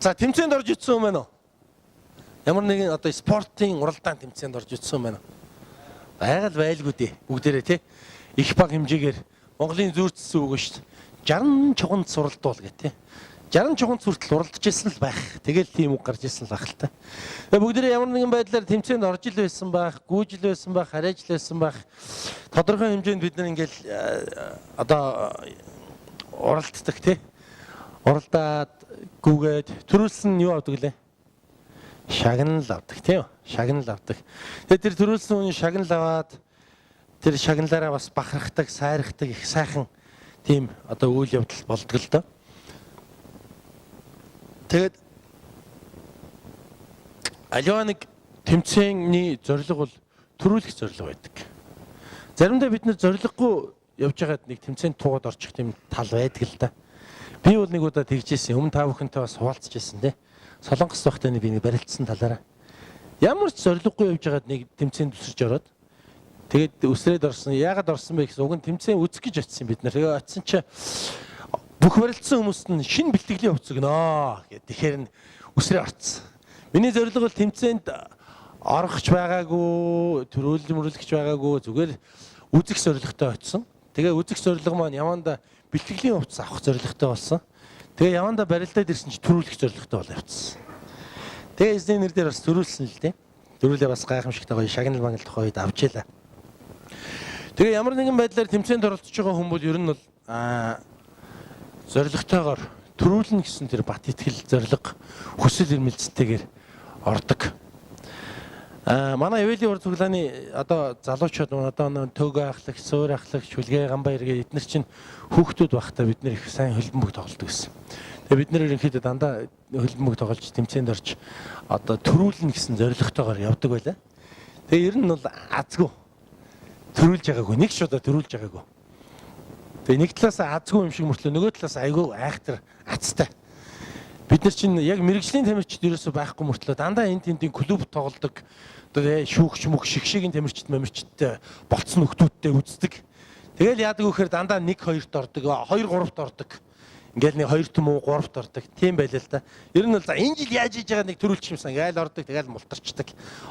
За, тэмцээнд орж итсэн юм байна уу? Ямар нэгэн одоо спортын уралдаан тэмцээнд орж итсэн юм байна уу? Байгаль байлгүй дээ. Бүгдээрээ тий. Их баг хэмжээгээр Монголын зүүртсэн үг шүү дээ. 60 чухамд суралдуул гэх тий. 60 чухамд хүртэл уралдаж исэн л байх. Тэгэл тийм үг гарч исэн л байх л та. Тэгээ бүгдээрээ ямар нэгэн байдлаар тэмцээнд орж ил байсан байх, гүйж ил байсан байх, харайж л байсан байх. Тодорхой хэмжээнд бид нар ингээл одоо уралддаг тий. Уралдаад гүгээд төрүүлсэн нь юу авдаг лээ? Шагнал авдаг тийм үү? Шагнал авдаг. Тэгээ тэр төрүүлсэн хүний шагнал аваад тэр шагналаараа бас бахархдаг, сайрхдаг их сайхан тийм одоо үйл явдал болдог л доо. Тэгээд аливаа нэг тэмцээний зорилго бол төрүүлэх зорилго байдаг. Заримдаа бид нэр зорилгогүй явж байгаад нэг тэмцээнд туугаад орчих тийм тал байдаг л да. Би бол нэг удаа тэгжсэн. Өмнө та бүхэнтэй бас хуваалцж байсан тий. Солонгос байхдаа би нэг барилцсан талаараа. Ямар ч зорилгогүй явж байгаад нэг тэмцээнд өсөрч ороод тэгээд өсрээд орсон. Яагаад орсон бэ гэсэн уг нь тэмцээн үзэх гэж очисон бид нар. Тэгээ очисон чи бүх барилцсан хүмүүст нь шинэ бэлтгэлийн хувцас өгнө гэд. Тэгэхээр нь өсрээ орцсон. Миний зорилго бол тэмцээнд орох ч байгаагүй, төрүүлж мөрлөх ч байгаагүй, зүгээр үзэх зорилготой очисон. Тэгээ үзэх зорилго маань яванда бэлтгэлийн хувцас авах зорилготой болсон. Тэгээ яванда барилдаад ирсэн чи төрүүлэх зорилготой бол явцсан. Тэгээ эзний нэр дээр бас төрүүлсэн л дээ. Төрүүлээ бас гайхамшигтай гоё шагнал мангал тухай үед авч ялаа. Тэгээ ямар нэгэн байдлаар тэмцээнд оролцож байгаа хүн бол ер нь бол зорилготойгоор төрүүлнэ гэсэн тэр бат итгэл зорилго хүсэл эрмэлзэлтэйгээр ордог. Манай Эвелийн ур цуглааны одоо залуучууд одоо төгөө ахлагч, суур ахлагч, хүлгээ гамбайр гээд эднэр чинь хүүхдүүд байхдаа бид нэр их сайн хөлбөмбөг тоглодог гэсэн. Тэгээ бид нэр ерөнхийдөө дандаа хөлбөмбөг тоглож тэмцээнд орж одоо төрүүлнэ гэсэн зорилготойгоор явдаг байлаа. Тэгээ ер нь бол азгүй төрүүлж байгаагүй. Нэг ч удаа төрүүлж байгаагүй. Тэгээ нэг талаас азгүй юм шиг мөртлөө нөгөө талаас айгүй айхтар азтай. Бид нар чинь яг мэрэгжлийн тамирчид ерөөсөө байхгүй мөртлөө дандаа энэ тэндийн клуб тоглодог одоо шүүгч мөх шигшээгийн тамирчид мамирчидтэй болцсон нөхдүүдтэй үздэг. Тэгэл яадаг вэхээр дандаа 1 2-т ордог, 2 3-т ордог. Ингээл нэг 2 юм уу 3-т ордог. Тийм байлаа л да. Ер нь бол за энэ жил яаж хийж байгаа нэг төрүүлчих юмсан. Ингээл ордог, тэгэл мултарчдаг.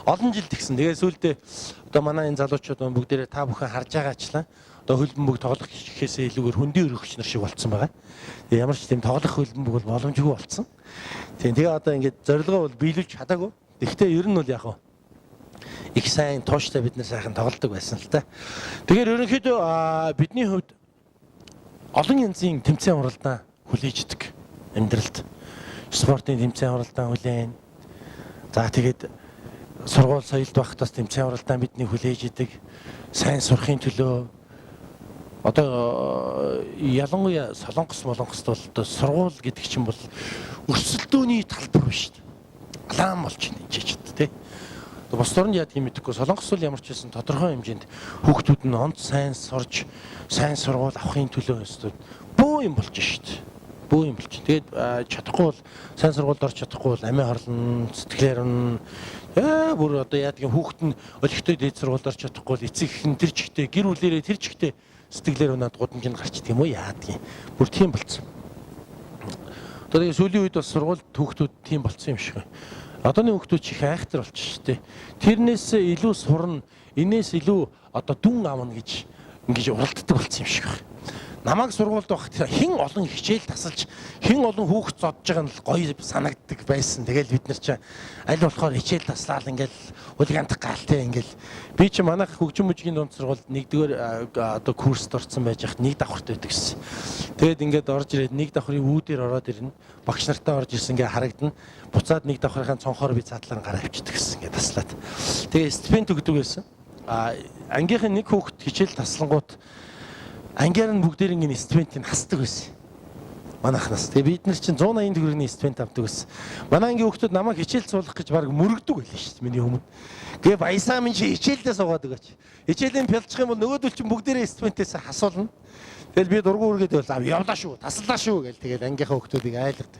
Олон жил тэгсэн. Тэгээ сүүлдээ одоо манай энэ залуучууд бүгдээрээ та бүхэн харж байгаачлаа. Одоо хөлбөмбөг тоглох гэхээсээ илүүгээр хөндийн өргөгч нар шиг болцсон байгаа. Тэгээ ямар ч тийм тоглох хөлбөмбөг бол боломжгүй болцсон. Тийм тэгээ одоо ингээд зорилгоо бол биелүүлж чадаагүй. Гэхдээ ер нь бол яг хаа их сайн тууштай бид нар сайхан тоглодог байсан л та. Тэгэхээр ерөнхийдөө бидний хувьд олон янзын тэмцээн уралдаан хүлээждэг амьдралд. Спортын тэмцээн уралдаан хүлээн. За тэгээд сургууль соёлд байхдаа тэмцээн уралдаан бидний хүлээж идэг. Сайн сурахын төлөө одоо ялангуяа Солонгос молонгост бол одоо сургууль гэдэг чинь бол өрсөлдөөний талбар биш. Алаан болж байна энэ ч тий. Бус орнд яадаг юм мэдэхгүй. Солонгос бол ямар ч байсан тодорхой хэмжээнд хүүхдүүд нь онц сайн сурж, сайн сургууль авахын төлөө өстөд бөө юм болж шít. Бөө юм болж. Тэгээд чадахгүй бол сайн сургуульд орч чадахгүй бол амиа хорлно, сэтгэлээр нь бүр одоо яадаг юм хүүхэд нь олигтой дээд сургуульд орч чадахгүй бол эцэг их нь тэр чигтээ гэр бүлэрээ тэр чигтээ сэтгэлээр унаад гудамжинд гарчдаг юм уу яадаг юм. Бүр тийм болцсон. Одоо тэгээ сүүлийн үед бас сургуульд хүүхдүүд тийм болцсон юм шиг байна. Одооны хүүхдүүд ч их айхтар болчих шүү дээ. Тэрнээс илүү сурна, энээс илүү одоо дүн авна гэж ингэж уралддаг болсон юм шиг байна. Намайг сургуульд байхад хэн олон хичээл тасалж, хэн олон хүүхд зодж байгаа нь л гоё санагддаг байсан. Тэгэл бид нар чи аль болохоор хичээл таслаал ингээл хулигантах гаалтай ингээл би чи манайх хөгжим мужгийн дунд сургуульд нэгдүгээр одоо курст орсон байж хат нэг давхарт байдаг гэсэн. Тэгээд ингээд орж ирээд нэг давхрын үүдээр ороод ирнэ. Багш нартай орж ирсэн ингээ харагдана. Буцаад нэг давхрынхаа цонхоор би цаатлан гараа авчдаг гэсэн ингээ таслаад. Тэгээ стипенд өгдөг байсан. А ангийнх нь нэг хүүхэд хичээл таслангууд ангиар нь бүгдээр ингэ стипендийг хасдаг байсан. Манайхнаас. Тэгээ бид нар чинь 180 төгрөгийн стипенд авдаг байсан. Манай ангийн хүүхдүүд намайг хичээл суулгах гэж баг мөрөгдөг байлаа шүү дээ миний өмнө. Тэгээ баясаа минь чи хичээлдээ суугаад өгөөч. Хичээлийн пялчих юм бол нөгөөдөл чинь бүгдээрээ стипендээс хасуулна. Тэгэл би дургу үргээд байвал явлаа шүү, таслаа шүү гэл тэгэл ангийнхаа хүүхдүүдийг айлгадаг.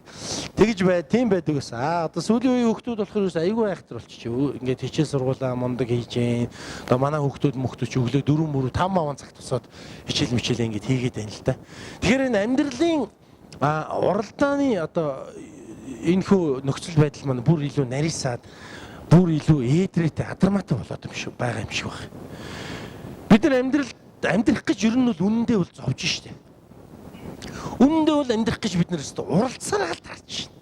Тэгж бай, тийм байдаг гэсэн. Одоо сүүлийн үеийн хүүхдүүд болохоор юус айгүй айхтар болчих. Ингээд хичээл сургуулаа мундаг хийж гин. Одоо манай хүүхдүүд мөхтүүд чи өглөө 4 мөрөө 5 аван цагт тусаад хичээл мичээл ингээд хийгээд байна л да. Тэгэхээр энэ амьдралын уралдааны одоо энэхүү нөхцөл байдал маань бүр илүү нарийсаад, бүр илүү ээдрээтэй, адармаатай болоод юм шиг байгаа юм шиг байна. Бид нар амьдрал амьдрах гэж ер нь бол үнэндээ бол зовж штэ. Үнэндээ бол амьдрах гэж бид нар өстө уралдсаар гал таарч шин.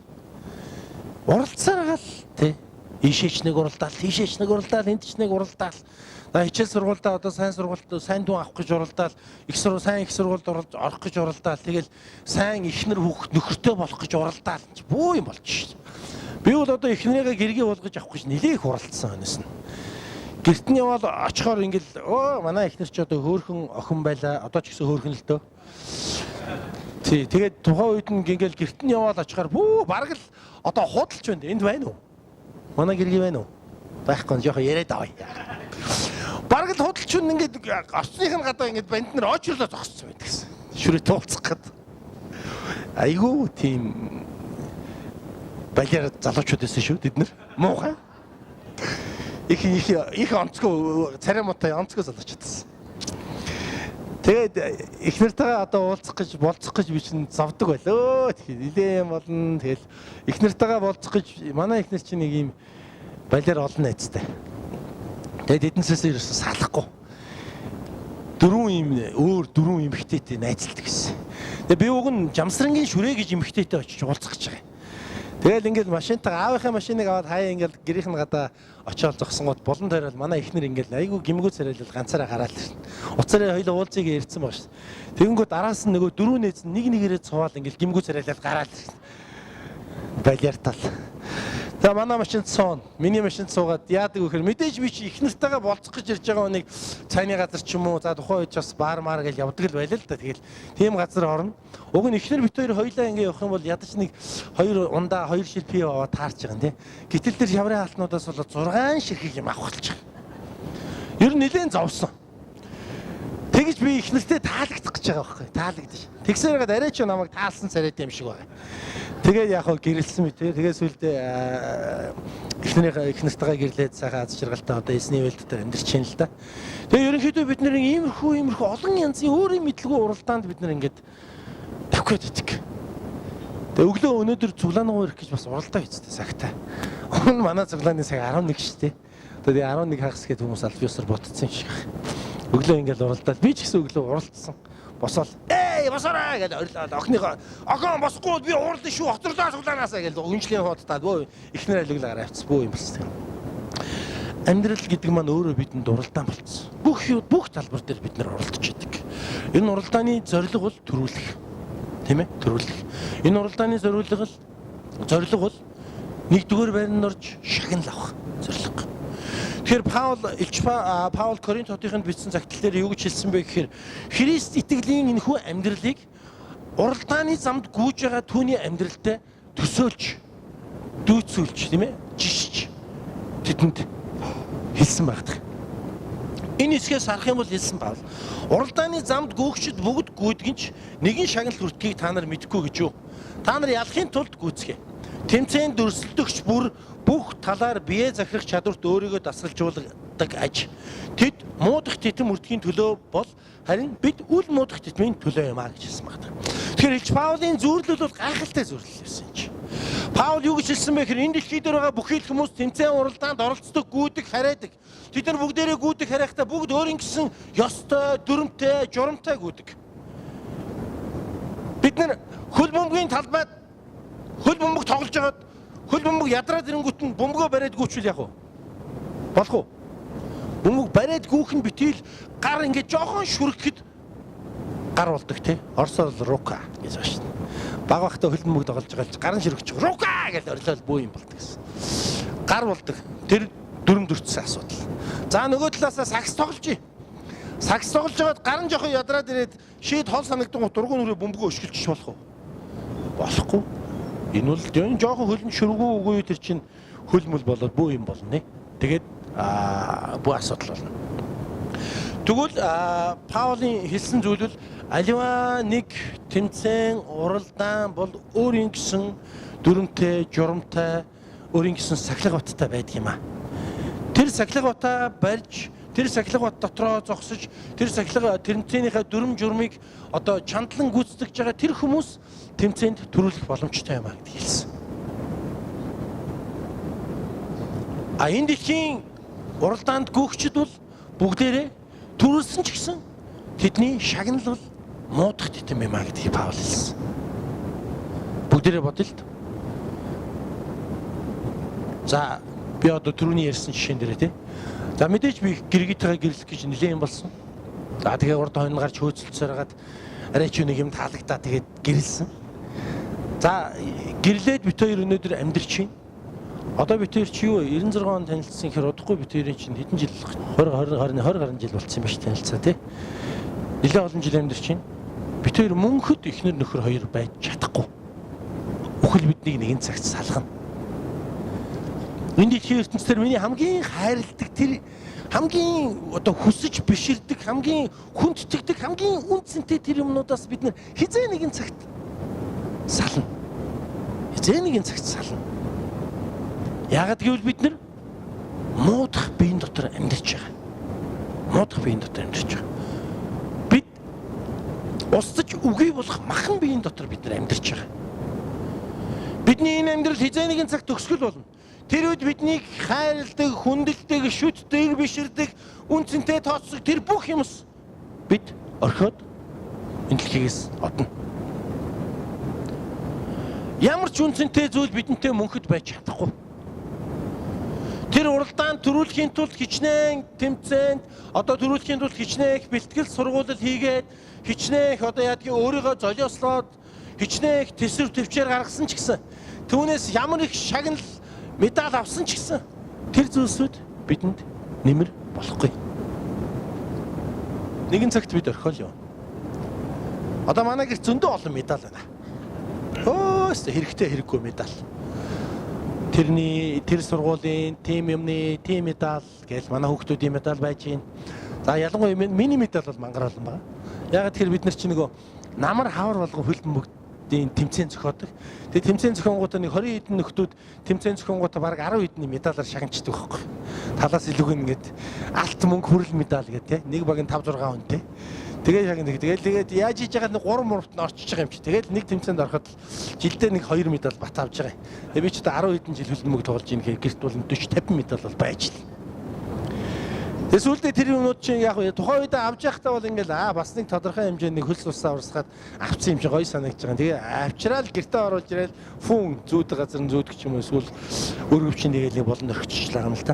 Уралдсаар гал тий. Ийшээч нэг уралдаал, тийшээч нэг уралдаал, энд ч нэг уралдаал. За хичээл сургуульдаа одоо сайн сургуульд сайн дүү авах гэж уралдаал, их сургууль сайн их сургуульд орох гэж уралдаал, тэгэл сайн ихнэр хүүхд нөхөртэй болох гэж уралдаал. Бүү юм болж шин. Би бол одоо эхнэрийгээ гэргээ болгож авах гэж нилээх их уралдсан хөнөөс нь. Гэрт нь явбал очихоор ингээл өө манай эхнэр чи одоо хөөхөн охин байла. Одоо ч гэсэн хөөхөн л дөө. Тий, тэгээд тухайн үед нь ингээл гэрт нь яваал очихоор бүү бараг л одоо худалч байна. Энд байна уу? Манай гэргээ байна уу? Байхгүй, жоохон яриад авъя. Бараг л худалч нь ингээд орцных нь гадаа ингээд банд нар очрлоо зогссон байдаг гэсэн. Шүрээ туулцах гээд. Айгуу тийм балиар залуучууд байсан шүү тэд нар. Муухай. Их их их онцгой царай муутай онцгой залуучууд байсан. Тэгээд их нартайгаа одоо уулзах гэж болцох гэж би чинь зовдөг байлөө. Тэгэхээр нилээн болно. Тэгэл их нартайгаа болцох гэж манай их нар чинь нэг юм балиар олон найзтай. Тэгээд эднээсээ ерөөсөн салахгүй. Дөрвөн юм өөр дөрвөн эмэгтэйтэй найзалдаг гэсэн. Тэгээд би уг нь Жамсрангийн шүрээ гэж эмэгтэйтэй очиж уулзах гэж байгаа юм. Тэгэл ингээл машинтайгаа аавынхаа машиныг аваад хаяа ингээл гэрийнх нь гадаа очиод зогсонгууд болон тойрол манай эхнэр ингээл айгүй гимгүү царайлал ганцаараа гараал ирнэ. Уцаараа хоёул уулзъя гэж ярьсан баг шүү. Тэгэнгүүт араас нь нөгөө дөрөв найз нь нэг нэгээрээ цуваал ингээл гимгүү царайлал гараал ирнэ. Балиартал. За манай машинд суун. Миний машинд суугаад яадаг вэ гэхээр мэдээж би чи их нартайгаа болцох гэж ирж байгаа хүнийг цайны газар ч юм уу за тухайн үед бас бар мар гэж явдаг л байлаа л да. Тэгэл тийм газар орно. Уг нь ихнэр бит хоёр хоёлаа ингэ явах юм бол ядаж нэг хоёр ундаа хоёр шил пиво аваад таарч байгаа юм тий. Гэтэл тэр хямрын хаалтнуудаас болоод 6 ширхэг юм авах болчих. Ер нь нэлээд зовсон. Тэгэж би их нэртэй таалагдах гэж байгаа байхгүй таалагдаж. Тэгсээр хагаад арай ч намайг таалсан царайтай юм шиг байна. Тэгээд яг хөө гэрэлсэн мэт. Тэгээд сүүлдээ эхнэрийнхээ их нартайгаа гэрлээд сайхан аз жаргалтай одоо эзний ивэлд дээр амьдарч байна л да. Тэгээд ерөнхийдөө бид нэр иймэрхүү олон янзын өөрийн мэдлгүй уралдаанд бид нар ингээд тавих гээд байдаг. Тэгээд өглөө өнөөдөр цуглаан руу ирэх гэж бас уралдаа хийцтэй цагтай. Өмнө манай цуглааны цаг 11 шүү дээ. Тэгээд 11 хагас гээд хүмүүс аль биесээр ботцсон юм шиг байна. Өглөө ингээл уралдаал. Би ч гэсэн өглөө уралдсан. Босоол эй босоорой гэж орилоод охиныхоо охин босохгүй би уурлаа шүү хоцорлоо цуглаанаасаа гэж үнжлийн хуудтаад бөө эхнэр алиглаа гараа авчихсан бөө юм болсон. Амьдрал гэдэг маань өөрөө бидэнд уралдаан болцсон. Бүх талбар дээр бид нар уралдаж байдаг. Энэ уралдааны зорилго бол төрүүлэх. Тийм ээ? Төрүүлэх. Энэ уралдааны зорилго бол нэгдүгээр байранд орж шагнал авах зорилго. Тэгэхээр Паул элч Паул Коринт хотынд бичсэн загтал дээр юу гэж хэлсэн бэ гэхээр Христ итгэлийн энэхүү амьдралыг уралдааны замд гүйж байгаа түүний амьдралтай төсөөлж, дүйцүүлж, тийм ээ, жишж тэдэнд хэлсэн байдаг. Энэ хэсгээс харах юм бол хэлсэн Паул уралдааны замд гүйгчид бүгд гүйдэг нь ч нэгэн шагнал хүртгийг та нар мэдэхгүй гэж юу? Та нар ялахын тулд гүйцгээе. Тэмцээнд өрсөлдөгч бүр бүх талаар бие захирах чадварт өөрийгөө дасгалжуулдаг аж. Тэд муудах титэм үрдгийн төлөө бол харин бид үл муудах титмийн төлөө юм а гэж хэлсэн байна. Тэгэхээр элч Паулийн зүйрлэл бол гайхалтай зүйрлэл байсан юм чи. Паул юу гэж хэлсэн бэ гэхээр энэ дэлхий дээр байгаа бүхий л хүмүүс тэмцээн уралдаанд оролцдог, гүйдэг, харайдаг. Тэд нар бүгдээрээ гүйдэг харайхдаа бүгд өөрийн гэсэн ёстой, дүрмтэй, журамтай гүйдэг. Бид нар хөл бөмбөгийн талбайд хөл бөмбөг тоглож байгаад хөл бөмбөг ядраад ирэнгүүт нь бөмбөгөө бариад гүйчвэл яах вэ? Болох уу? Бөмбөг бариад гүйх нь битийл гар ингээд жоохон шүргэхэд гар болдог тий. Оросоор рука гэж байна шүү дээ. Баг багтаа хөл бөмбөг тоглож байгаа л гар нь шүргэж рука гэж орилол бүү юм болдог гэсэн. Гар болдог. Тэр дүрм дүрцсэн асуудал. За нөгөө талаасаа сагс тоглож. Сагс тоглож байгаад гар нь жоохон ядраад ирээд шийд хол санагдан гут дургуун нүрээ бөмбөгөө өшгөлчих болох уу? Болохгүй. Энэ бол энэ жоохон хөлн шүргүү үгүй тэр чинь хөл мөл болоод бүү юм болно. Тэгээд бүү асуудал болно. Тэгвэл Паулийн хэлсэн зүйл бол аливаа нэг тэмцээн уралдаан бол өөрийн гэсэн дүрмтэй, журамтай, өөрийн гэсэн сахилга баттай байдаг юм а. Тэр сахилга батаа барьж, тэр сахилга бат дотроо зогсож, тэр сахилга тэмцээнийхээ дүрм журмыг одоо чандлан гүйцэтгэж байгаа тэр хүмүүс тэмцээнд төрүүлэх боломжтой юм а гэдгийг хэлсэн. А энэ дэлхийн уралдаанд гүйгчд бол бүгдээрээ түрүүлсэн ч гэсэн тэдний шагнал бол муудах титэм юм а гэдгийг Паул хэлсэн. Бүгдээрээ бодъё л. За би одоо түрүүний ярьсан жишээн дээрээ тий. За мэдээж би гэргийтэйгээ гэрлэх гэж нэлээд юм болсон. За тэгээ урд хойно гарч хөөцөлцөөр хагаад арай ч нэг юм таалагдаа тэгээд гэрэлсэн. За гэрлээд бит хоёр өнөөдөр амьдарч байна. Одоо бит хоёр чи юу 96 он танилцсан гэхээр удахгүй бит хоёрын чинь хэдэн жил 20 20 20 20 гаруй жил болцсон юм ба ш танилцаа тий. Нэлээд олон жил амьдарч байна. Бит хоёр мөнхөд эхнэр нөхөр хоёр байж чадахгүй. Үхэл биднийг нэгэн цагт салгана. Энэ дэлхийн ертөнцийн миний хамгийн хайрладаг тэр хамгийн одоо хүсэж биширдэг, хамгийн хүндтгэдэг, хамгийн үн цэнтэй тэр юмнуудаас бид нэр хизээ нэгэн цагт сална. Хизээ нэгэн цагт сална. Яагаад гэвэл бид нар муудах биеийн дотор амьдарч байгаа. Муудах биеийн дотор амьдарч байгаа. Бид устж үгүй болох махан биеийн дотор бид нар амьдарч байгаа. Бидний энэ амьдрал хизээ нэгэн цагт төгсгөл болно. Тэр үед биднийг хайрладаг, хүндэлдэг, шүтдэг, биширдэг, үн цэнтэй тооцдог тэр бүх юмс бид орхиод энэ дэлхийгээс одно. Ямар ч үн цэнтэй зүйл бидэнтэй мөнхөд байж чадахгүй. Тэр уралдаанд төрүүлэхийн тулд хичнээн тэмцээнд одоо төрүүлэхийн тулд хичнээн их бэлтгэл сургуулил хийгээд хичнээн их одоо яадгийг өөрийгөө золиослоод хичнээн их тэсвэр төвчээр гаргасан ч гэсэн түүнээс ямар их шагнал медаль авсан ч гэсэн тэр зүйлсүүд бидэнд нэмэр болохгүй. Нэгэн цагт бид орхиол явна. Одоо манай гэрт зөндөө олон медаль байна. Өөс хэрэгтэй хэрэггүй медаль. Тэрний тэр сургуулийн тим юмны тим медаль гэж манай хүүхдүүдийн медаль байж гин. За ялангуяа миний медаль бол мангар олон байна. Яг тэгэхээр бид нар чи нөгөө намар хавар болгон хөлбөмбөг тэмцээн зохиодог. Тэгээ тэмцээн зохионгуудаа нэг 20 хэдэн нөхдүүд тэмцээн зохионгуудаа бараг 10 хэдний медалаар шагнчдаг байхгүй. Талаас илүүг ингээд алт мөнгө хүрэл медаль гэдэг те. Нэг баг нь 5 6 хүнтэй. Тэгээ шагнадаг. Тэгэл тэгээд яаж хийж байгаа нэг 3 муравт нь орчиж байгаа юм чи. Тэгэл нэг тэмцээнд ороход жилдээ нэг 2 медаль бат авч байгаа юм. Тэгээ би ч одоо 10 хэдэн жил хөлбөмбөг тоглож ийн гэхээр гэрт бол 40 50 медаль бол байж л. Тэгээ сүүлдээ тэр юмнууд чинь яг тухайн үедээ авч явахдаа бол ингээл бас нэг тодорхой хэмжээний нэг хөлс усаа урсгаад авсан юм шиг гоё санагдаж байгаа. Тэгээ авчраал гэртээ оруулж ирэл фүн зүүдэг газар нь зүүдэх юм уу эсвэл өргөвчин тэгээл нэг болон орхичлаа юм л та.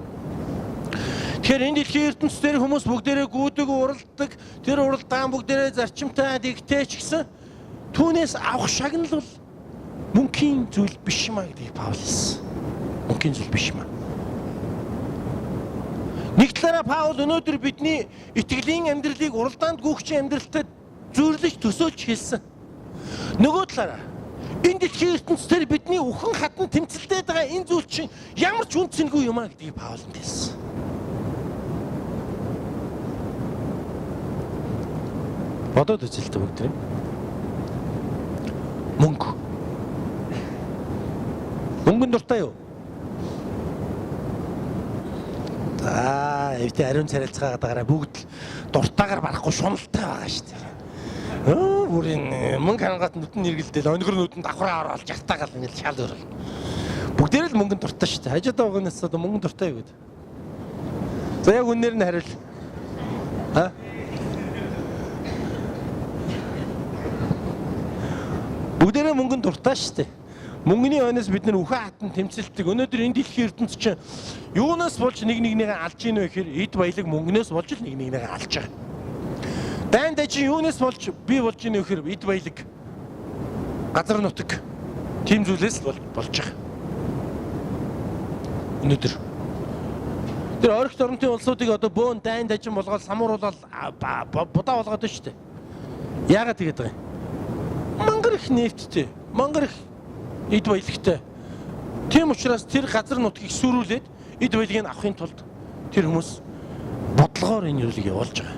Тэгэхээр энэ дэлхийн ертөнцийн хүмүүс бүгдээрээ гүйдэг, уралдаг, тэр уралдаан бүгдээрээ зарчимтай дэгтэй ч гэсэн түүнээс авах шагнал бол мөнхийн зүйл биш юм а гэдгийг Паул хэлсэн. Мөнхийн зүйл биш юм а. Нэг талаараа Паул өнөөдөр бидний итгэлийн амьдралыг уралдаанд гүйгчийн амьдралтай зүйрлэж төсөөлж хэлсэн. Нөгөө талаараа энэ дэлхийн ертөнцийн бидний үхэн хатан тэмцэлдээд байгаа энэ зүйл чинь ямар ч үн цэнгүй юм а гэдгийг Паулд хэлсэн. Бодоод үзэл та бүгд. Мөнгө. Мөнгөнд дуртай юу? За, эвтэй ариун царилцгаагаад байгаараа бүгд л дуртайгаар барахгүй шуналтай байгаа шүү дээ. Бүрийн мөнгө хангаад нүдэн нэргэлдэл онигор нүдэн давхраа ороод жартаагаал ингээл шал өрөл. Бүгдээр л мөнгөнд дуртай шүү дээ. Хажууд байгаагаас одоо мөнгөнд дуртай юу гэдэг. За яг үннээр нь хариул. А? Бүгдээрээ мөнгөнд дуртай шүү дээ. Мөнгөний хойноос бид нэр үхэн хатан тэмцэлдэг. Өнөөдөр энэ дэлхийн ертөнц чинь юунаас болж нэг нэгнийгээ алж ийн вэ гэхээр эд баялаг мөнгнөөс болж л нэг нэгнийгээ алж байгаа. Дайн дажин юунаас болж бий болж ийн вэ гэхээр эд баялаг, газар нутаг тийм зүйлээс л болж байгаа. Өнөөдөр тэр орхит оронтын улсуудыг одоо бөөн дайн дажин болгоод самууруулаад будаа болгоод байна шүү дээ. Яагаад тэгээд байгаа юм? Мангар их нефттэй, мангар их эд баялагтай. Тийм учраас тэр газар нутгийг сүрүүлээд эд баялагийг авахын тулд тэр хүмүүс бодлогоор энэ зүйлийг явуулж байгаа.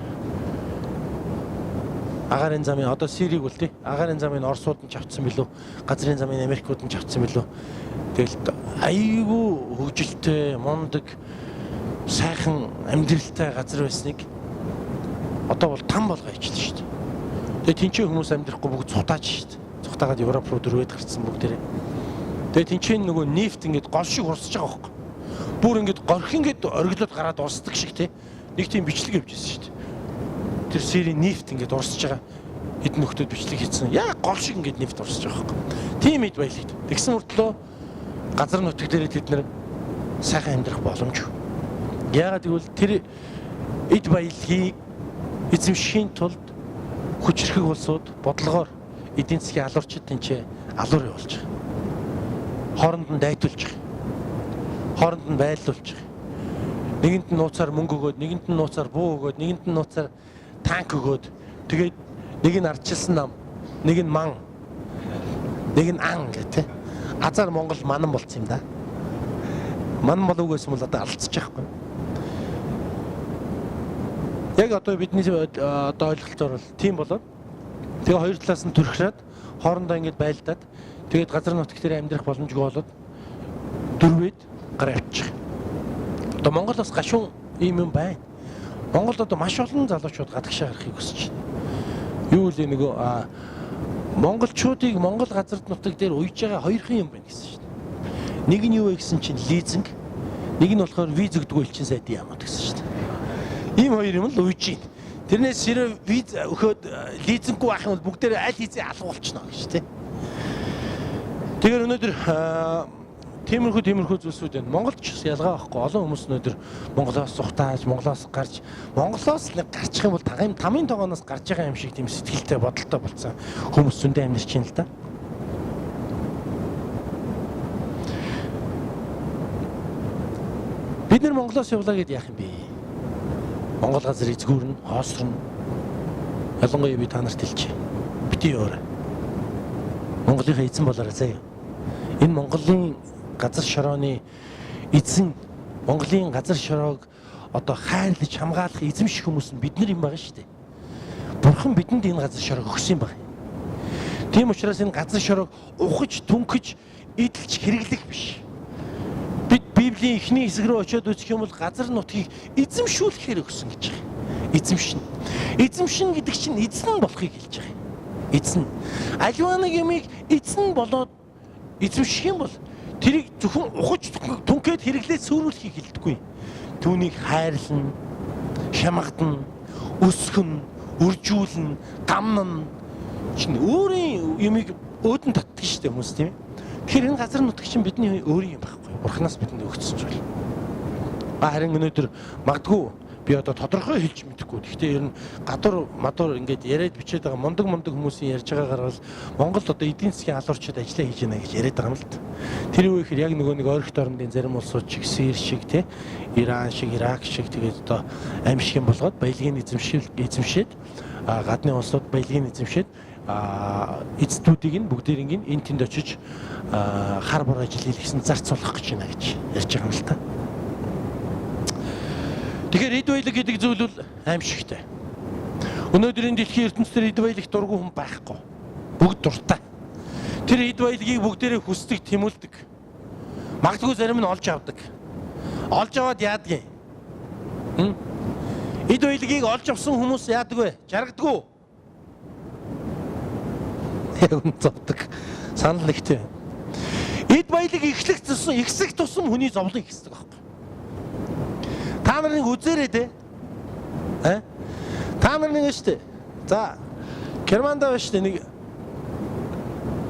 Агаарын замын одоо Сирийг бол тий агаарын замын Оросууд нь ч авцсан билүү, газрын замын Америкууд нь ч авцсан билүү. Тэгэл айгүй хөгжилтэй, мундаг, сайхан амьдралтай газар байсныг одоо бол там болгоо хийчихлээ шүү дээ. Тэгээ тэнцээ хүмүүс амьдрахгүй бүгд цухтааж шүү дээ. Цухтаагаад Европ руу дөрвөөд гарцсан бүгдээрээ. Тэгээ тэнцээ нөгөө нефт ингээд гол шиг урсаж байгаа байхгүй. Бүр ингээд горх ингээд оргилоод гараад урсдаг шиг те. Нэг тийм бичлэг явж ирсэн шүү дээ. Тэр Сирийн нефт ингээд урсж байгаа. Хэдэн нөхдүүд бичлэг хийсэн. Яг гол шиг ингээд нефт урсж байгаа байхгүй. Тийм эд баялаг. Тэгсэн мөртлөө газар нутаг дээр тэд нэр сайхан амьдрах боломжгүй. Яагаад гэвэл тэр эд баялагийг эзэмшихийн тулд хүчрхэг улсууд бодлогоор эдийн засгийн алуурчид тэнцээ алуур явуулж байгаа. Хооронд нь дайтуулж байгаа. Хооронд нь байлуулж байгаа. Нэгэнд нь нууцаар мөнгө өгөөд, нэгэнд нь нууцаар буу өгөөд, нэгэнд нь нууцаар танк өгөөд, тэгээд нэг нь ардчилсан нам, нэг нь ман, нэг нь ан гэх тээ. Азар Монгол манан болцсон юм да. Манан болов гэсэн бол одоо алдчих байхгүй. Яг одоо бидний одоо ойлголтоор бол тийм болоод тэгээ хоёр талаас нь төрхрөөд хоорондоо ингэж байлдаад тэгээд газар нутаг дээр амьдрах боломжгүй болоод дөрвөөд гараа авчих. Одоо Монгол бас гашуун ийм юм байна. Монголд одоо маш олон залуучууд гадагшаа гарахыг хүсэж байна. Юу вэ нөгөө монголчуудыг Монгол газар нутаг дээр уйж байгаа хоёрхан юм байна гэсэн шүү дээ. Нэг нь юу вэ гэсэн чинь лизинг, нэг нь болохоор виз өгдөггүй элчин сайдын яамууд гэсэн шүү дээ. Ийм хоёр юм л уйж байна. Тэрнээс хэрэг виз өгөхөд лизинггүй байх юм бол бүгдээрээ аль хэзээ алга болчихно гэж тийм. Тэгэхээр өнөөдөр тиймэрхүү зүйлсүүд байна. Монголд ч бас ялгаа байхгүй. Олон хүмүүс өнөөдөр Монголоос сухтааж, Монголоос гарч, Монголоос нэг гарчих юм бол тамийн тогооноос гарч байгаа юм шиг тийм сэтгэлтэй, бодолтой болсон хүмүүс зөндөө амьдарч байна л да. Бид нэр Монголоос явлаа гэд яах юм бэ? Монгол газар эзгүүрнэ, хоосорно. Ялангуяа би та нарт хэлчихье. Бити яваарай. Монголынхаа эзэн болоорой заяа. Энэ Монголын газар шорооны эзэн, Монголын газар шороог одоо хайрлаж хамгаалах эзэмших хүмүүс нь бид нар юм байгаа шүү дээ. Бурхан бидэнд энэ газар шороог өгсөн юм байна. Тийм учраас энэ газар шороог ухаж, түнхэж, эдэлж хэрэглэх биш. Бид Библийн эхний хэсэг рүү очиод үзэх юм бол газар нутгийг эзэмшүүлэхээр өгсөн гэж байгаа. Эзэмшин. Эзэмшин гэдэг чинь эзэн болохыг хэлж байгаа. Эзэн. Аливаа нэг юмыг эзэн болоод эзэмших юм бол тэрийг зөвхөн ухаж түнхээд хэрэглээд сүрүүлэхийг хэлдэггүй. Түүнийг хайрлана, хямгадна, өсгөн, үржүүлнэ, гамнана. Чинь өөрийн юмыг өөдөн татдаг шүү дээ хүмүүс тийм ээ. Тэгэхээр энэ газар нутаг чинь бидний өөрийн юм байхгүй. Бурханаас бидэнд өгсөн зүйл. Харин өнөөдөр магадгүй би одоо тодорхой хэлж мэдэхгүй. Гэхдээ ер нь гадуур мадуур ингээд яриад бичээд байгаа мундаг хүмүүсийн ярьж байгаагаар бол Монголд одоо эдийн засгийн алуурчид ажиллаа хийж байна гэж яриад байгаа юм л да. Тэр үе ихээр яг нөгөө нэг ойрхот орондын зарим улсууд шиг Сир шиг те, Иран шиг, Ирак шиг тэгээд одоо аимшиг юм болгоод баялагын эзэмшээд гадны улсууд баялагын эзэмшээд эцдүүдийг нь бүгдээрийг нь энэ тэнд очиж хар бор ажил хийлгэсэн зарц болох гэж байна гэж ярьж байгаа юм л та. Тэгэхээр эд баялаг гэдэг зүйл бол аимшигтай. Өнөөдрийн дэлхийн ертөнцийн эд баялагт дургүй хүн байхгүй. Бүгд дуртай. Тэр эд баялагийг бүгдээрээ хүсдэг, тэмүүлдэг. Магадгүй зарим нь олж авдаг. Олж аваад яадаг юм? Эд баялагийг олж авсан хүмүүс яадаг вэ? Жаргадаг уу? Яг үн зовдөг. Санал нэгтэй. Эд баялаг эхлэх тусам, ихсэх тусам хүний зовлон ихсдэг байхгүй. Та нарыг үзээрэй те. Та нар нэг шүү дээ. За, Германда байна шүү дээ. Нэг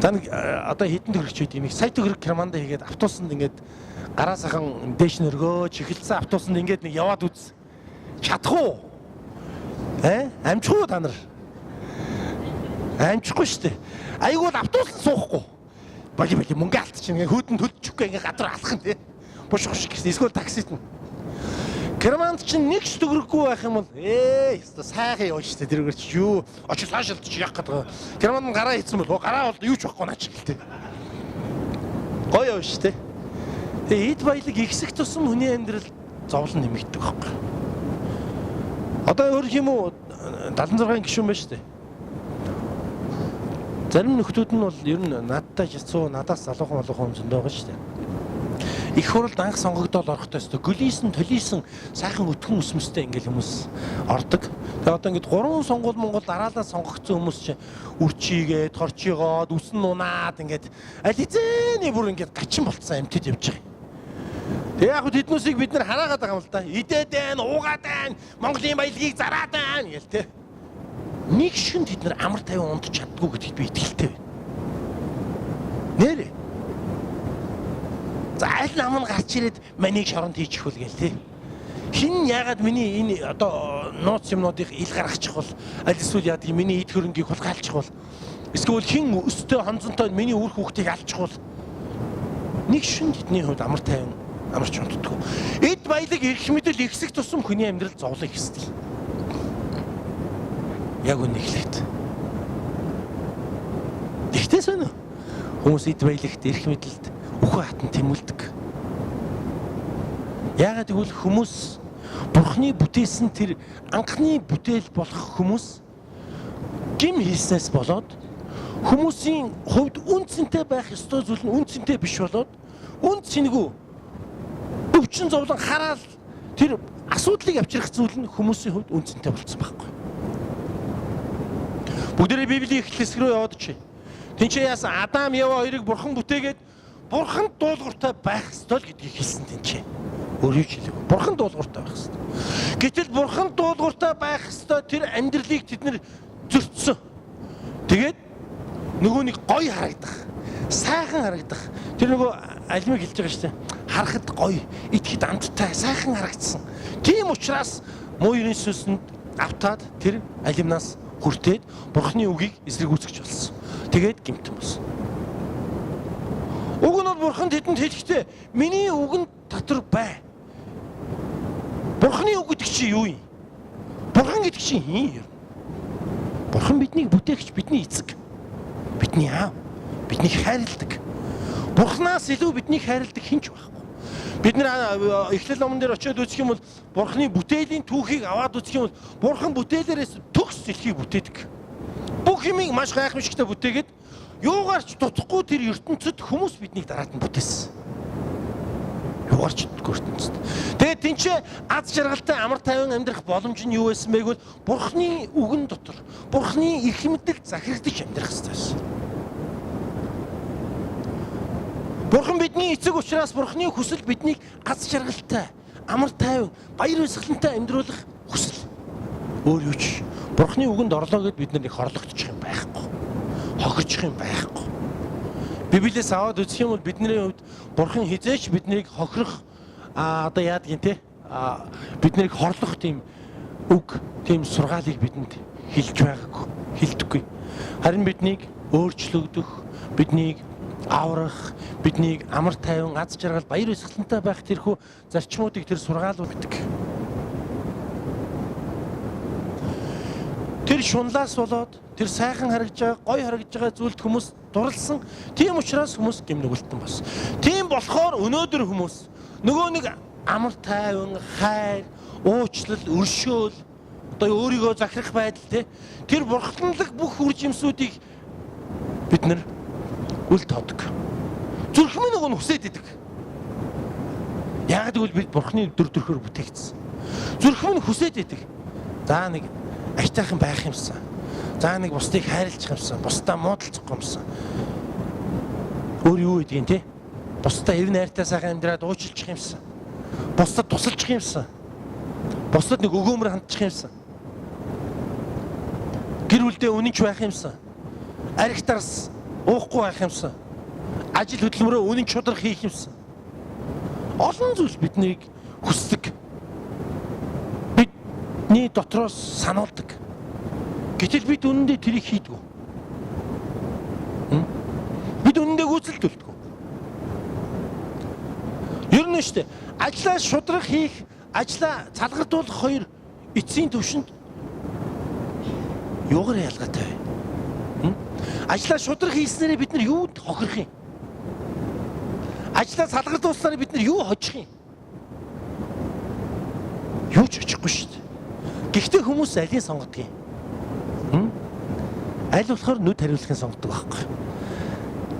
за нэг одоо хэдэн төгрөгч байдаг. Нэг сая төгрөг Германда хийгээд автобусанд ингээд гараа сайхан дээш нөргөөж эхэлсэн автобусанд ингээд нэг яваад үз. Чадах уу? Амжих уу та нар? Амжихгүй шүү дээ. Айгуу л автобусанд суухгүй. Боли боли мөнгө алдчих ингээ хүүдэн төлчихгүй ингээ гадар алах нь те. Буш хуш гэсэн. Эсвэл таксит нь. Германд чинь нэг ч төгрөггүй байх юм бол ёстой сайхан явна шүү дээ. Тэрүүгээр чи юу очиж цаашаалд чи яах гэдэг. Германд нь гараа хийсэн бол гараа бол юу ч байхгүй наа чи гэлтэй. Гоё явна шүү дээ. Тэгээ эд баялаг ихсэх тусам хүний амьдрал зовлон нэмэгддэг байхгүй. Одоо өөр юм уу 76 гишүүн байна шүү дээ. Зарим нөхдүүд нь бол ер нь надтай жицүү надаас залуухан малуухан хүн зөндөө байгаа шүү дээ. Их хуралд анх сонгогдоод орохдоо өстө гөлийсэн толийсэн сайхан өтгөн өсмөстэй ингээл хүмүүс ордог. Тэгээ одоо ингээд 3 сонгуул Монгол дараалал сонгогдсон хүмүүс чинь үрчийгээд, торчийгоод, үсэн нунаад ингээд аль хэзээний бүр ингээд гачин болцсон амьтад явж байгаа. Тэг яг тэднүүсийг бид нар хараагаад байгаа юм л да. Идээд байна, уугаад байна, Монголын баялагийг зараад байна гэл те. Нэг шин тэд нар амар тайван унтж чаддгүй гэдэгт би итгэлтэй байна. Нэрээ. За аль нам нь гарч ирээд манийг шоронд хийчих вэ гэл те. Хин яагаад миний энэ одоо нууц юмнуудыг ил гаргачих бол аль эсвэл яадаг миний эд хөрөнгийг хулгайлчих бол эсвэл хин өстэй хонзонтой миний үр хүүхдийг алчих бол нэг шин тэдний хувьд амар тайван амарч унтдаггүй. Эд баялаг эрх мэдэл ихсэх тусам хүний амьдрал зовлон ихсдэг. Яг үнэ хэлээд. Тэгтээс өнө. Хүмүүс эд баялагт, эрх мэдэлд үхэн хатан тэмүүлдэг. Яагаад гэвэл хүмүүс Бурхны бүтээсэн тэр анхны бүтээл болох хүмүүс гим хийснээс болоод хүмүүсийн хувьд үн цэнтэй байх ёстой зүйл нь үн цэнтэй биш болоод үн цэнгүй өвчин зовлон хараал тэр асуудлыг авчрах зүйл нь хүмүүсийн хувьд үн цэнтэй болцсон байхгүй. Бүгдээрээ Библийн эхлэл хэсэг рүү яваад чи. Тинчээ яасан Адам Ева хоёрыг бурхан бүтээгээд бурханд дуулууртай байх ёстой л гэдгийг хэлсэн тэнцээ. Өөр юу ч хэлээгүй. Бурхан дуулууртай байх ёстой. Гэтэл бурхан дуулууртай байх ёстой тэр амьдралыг тэд нэр зөрчсөн. Тэгээд нөгөө нэг гоё харагдах, сайхан харагдах. Тэр нөгөө алимыг хэлж байгаа шүү дээ. Харахад гоё, идэхэд амттай, сайхан харагдсан. Тийм учраас муу ерэн сүнсэнд автаад тэр алимнаас хүртээд бурхны үгийг эсрэгүүцгэж болсон. Тэгээд гэмтэн болсон. Уг нь бол бурхан тэдэнд хэлэхдээ миний үгэнд дотор бай. Бурханы үг гэдэг чинь юу юм? Бурхан гэдэг чинь хин юм? Бурхан биднийг бүтээгч, бидний эцэг, бидний аав, биднийг хайрладаг. Бурханаас илүү биднийг хайрладаг хэн ч байхгүй. Бид нэр Эхлэл номон дээр очиод үзэх юм бол Бурханы бүтээлийн түүхийг аваад үзэх юм бол Бурхан бүтээлээрээс төгс дэлхийг бүтээдэг. Бүх юмыг маш гайхамшигтай бүтээгээд юугаар ч дутхгүй тэр ертөнцид хүмүүс биднийг дараад нь бүтээсэн. Юугаар ч дутхгүй ертөнцид. Тэгээд тэнцээ аз жаргалтай амар тайван амьдрах боломж нь юу байсан бэ гэвэл Бурханы үгэн дотор Бурханы эрх мэдэл захирагдаж амьдрах хэрэгтэй байсан. Бурхан бидний эцэг учраас Бурханы хүсэл биднийг аз жаргалтай, амар тайван, баяр баясгалантай амьдруулах хүсэл. Өөр юу ч Бурханы үгэнд орлоо гэд бид нар нэг хорлогдчих юм байхгүй. Хохирчих юм байхгүй. Библиэс аваад үзэх юм бол бидний хувьд Бурхан хизээч биднийг хохирох одоо яадаг юм те биднийг хорлох тийм үг, тийм сургаалыг бидэнд хэлж байгаагүй, хэлдэггүй. Харин биднийг өөрчлөгдөх, биднийг аврах, биднийг амар тайван, аз жаргал, баяр баясгалантай байх тэрхүү зарчмуудыг тэр сургаалууд гэдэг. Тэр шунлаас болоод тэр сайхан харагдж байгаа, гоё харагдж байгаа зүйлд хүмүүс дурлсан. Тийм учраас хүмүүс гэм нүгэлтэн болсон. Тийм болохоор өнөөдөр хүмүүс нөгөө нэг амар тайван, хайр, уучлал, өршөөл, одоо өөрийгөө захирах байдал те тэр бурханлаг бүх үр жимсүүдийг бид нар үл тоодог. Зүрх минь нөгөө нь хүсээд идэг. Яг гэвэл бид бурхны дүр төрхөөр бүтээгдсэн. Зүрх минь хүсээд идэг. За нэг аятайхан байх юмсан. За нэг бусдыг хайрлах юмсан. Бусдаа муудалцахгүй юмсан. Өөр юу гэдгийг те? Бусдаа эв найртай сайхан амьдраад уучлчих юмсан. Бусдад тусалчих юмсан. Бусдад нэг өгөөмөр хандчих юмсан. Гэр бүлдээ үнэнч байх юмсан. Архитарс уухгүй байх юмсан. Ажил хөдөлмөрөө үнэн чудрах хийх юмсан. Олон зүйл биднийг хүсдэг. Бидний дотроос сануулдаг. Гэтэл бид үнэндээ тэрийг хийдгүү. Бид үнэндээ гүйцэлдүүлдэг. Ер нь шүү дээ. Ажлаа шудрах хийх, ажлаа цалгардуулах хоёр эцсийн төвшөнд юугаар ялгаатай вэ? Ажлаа шудрах хийснээрээ бид нар юунд хохирох юм? Ажлаа салгардуулснараа бид нар юу хожих юм? Юу ч очихгүй шүү дээ. Гэхдээ хүмүүс алийг сонгодог юм? Аль болохоор нүд хариулахыг сонгодог байхгүй.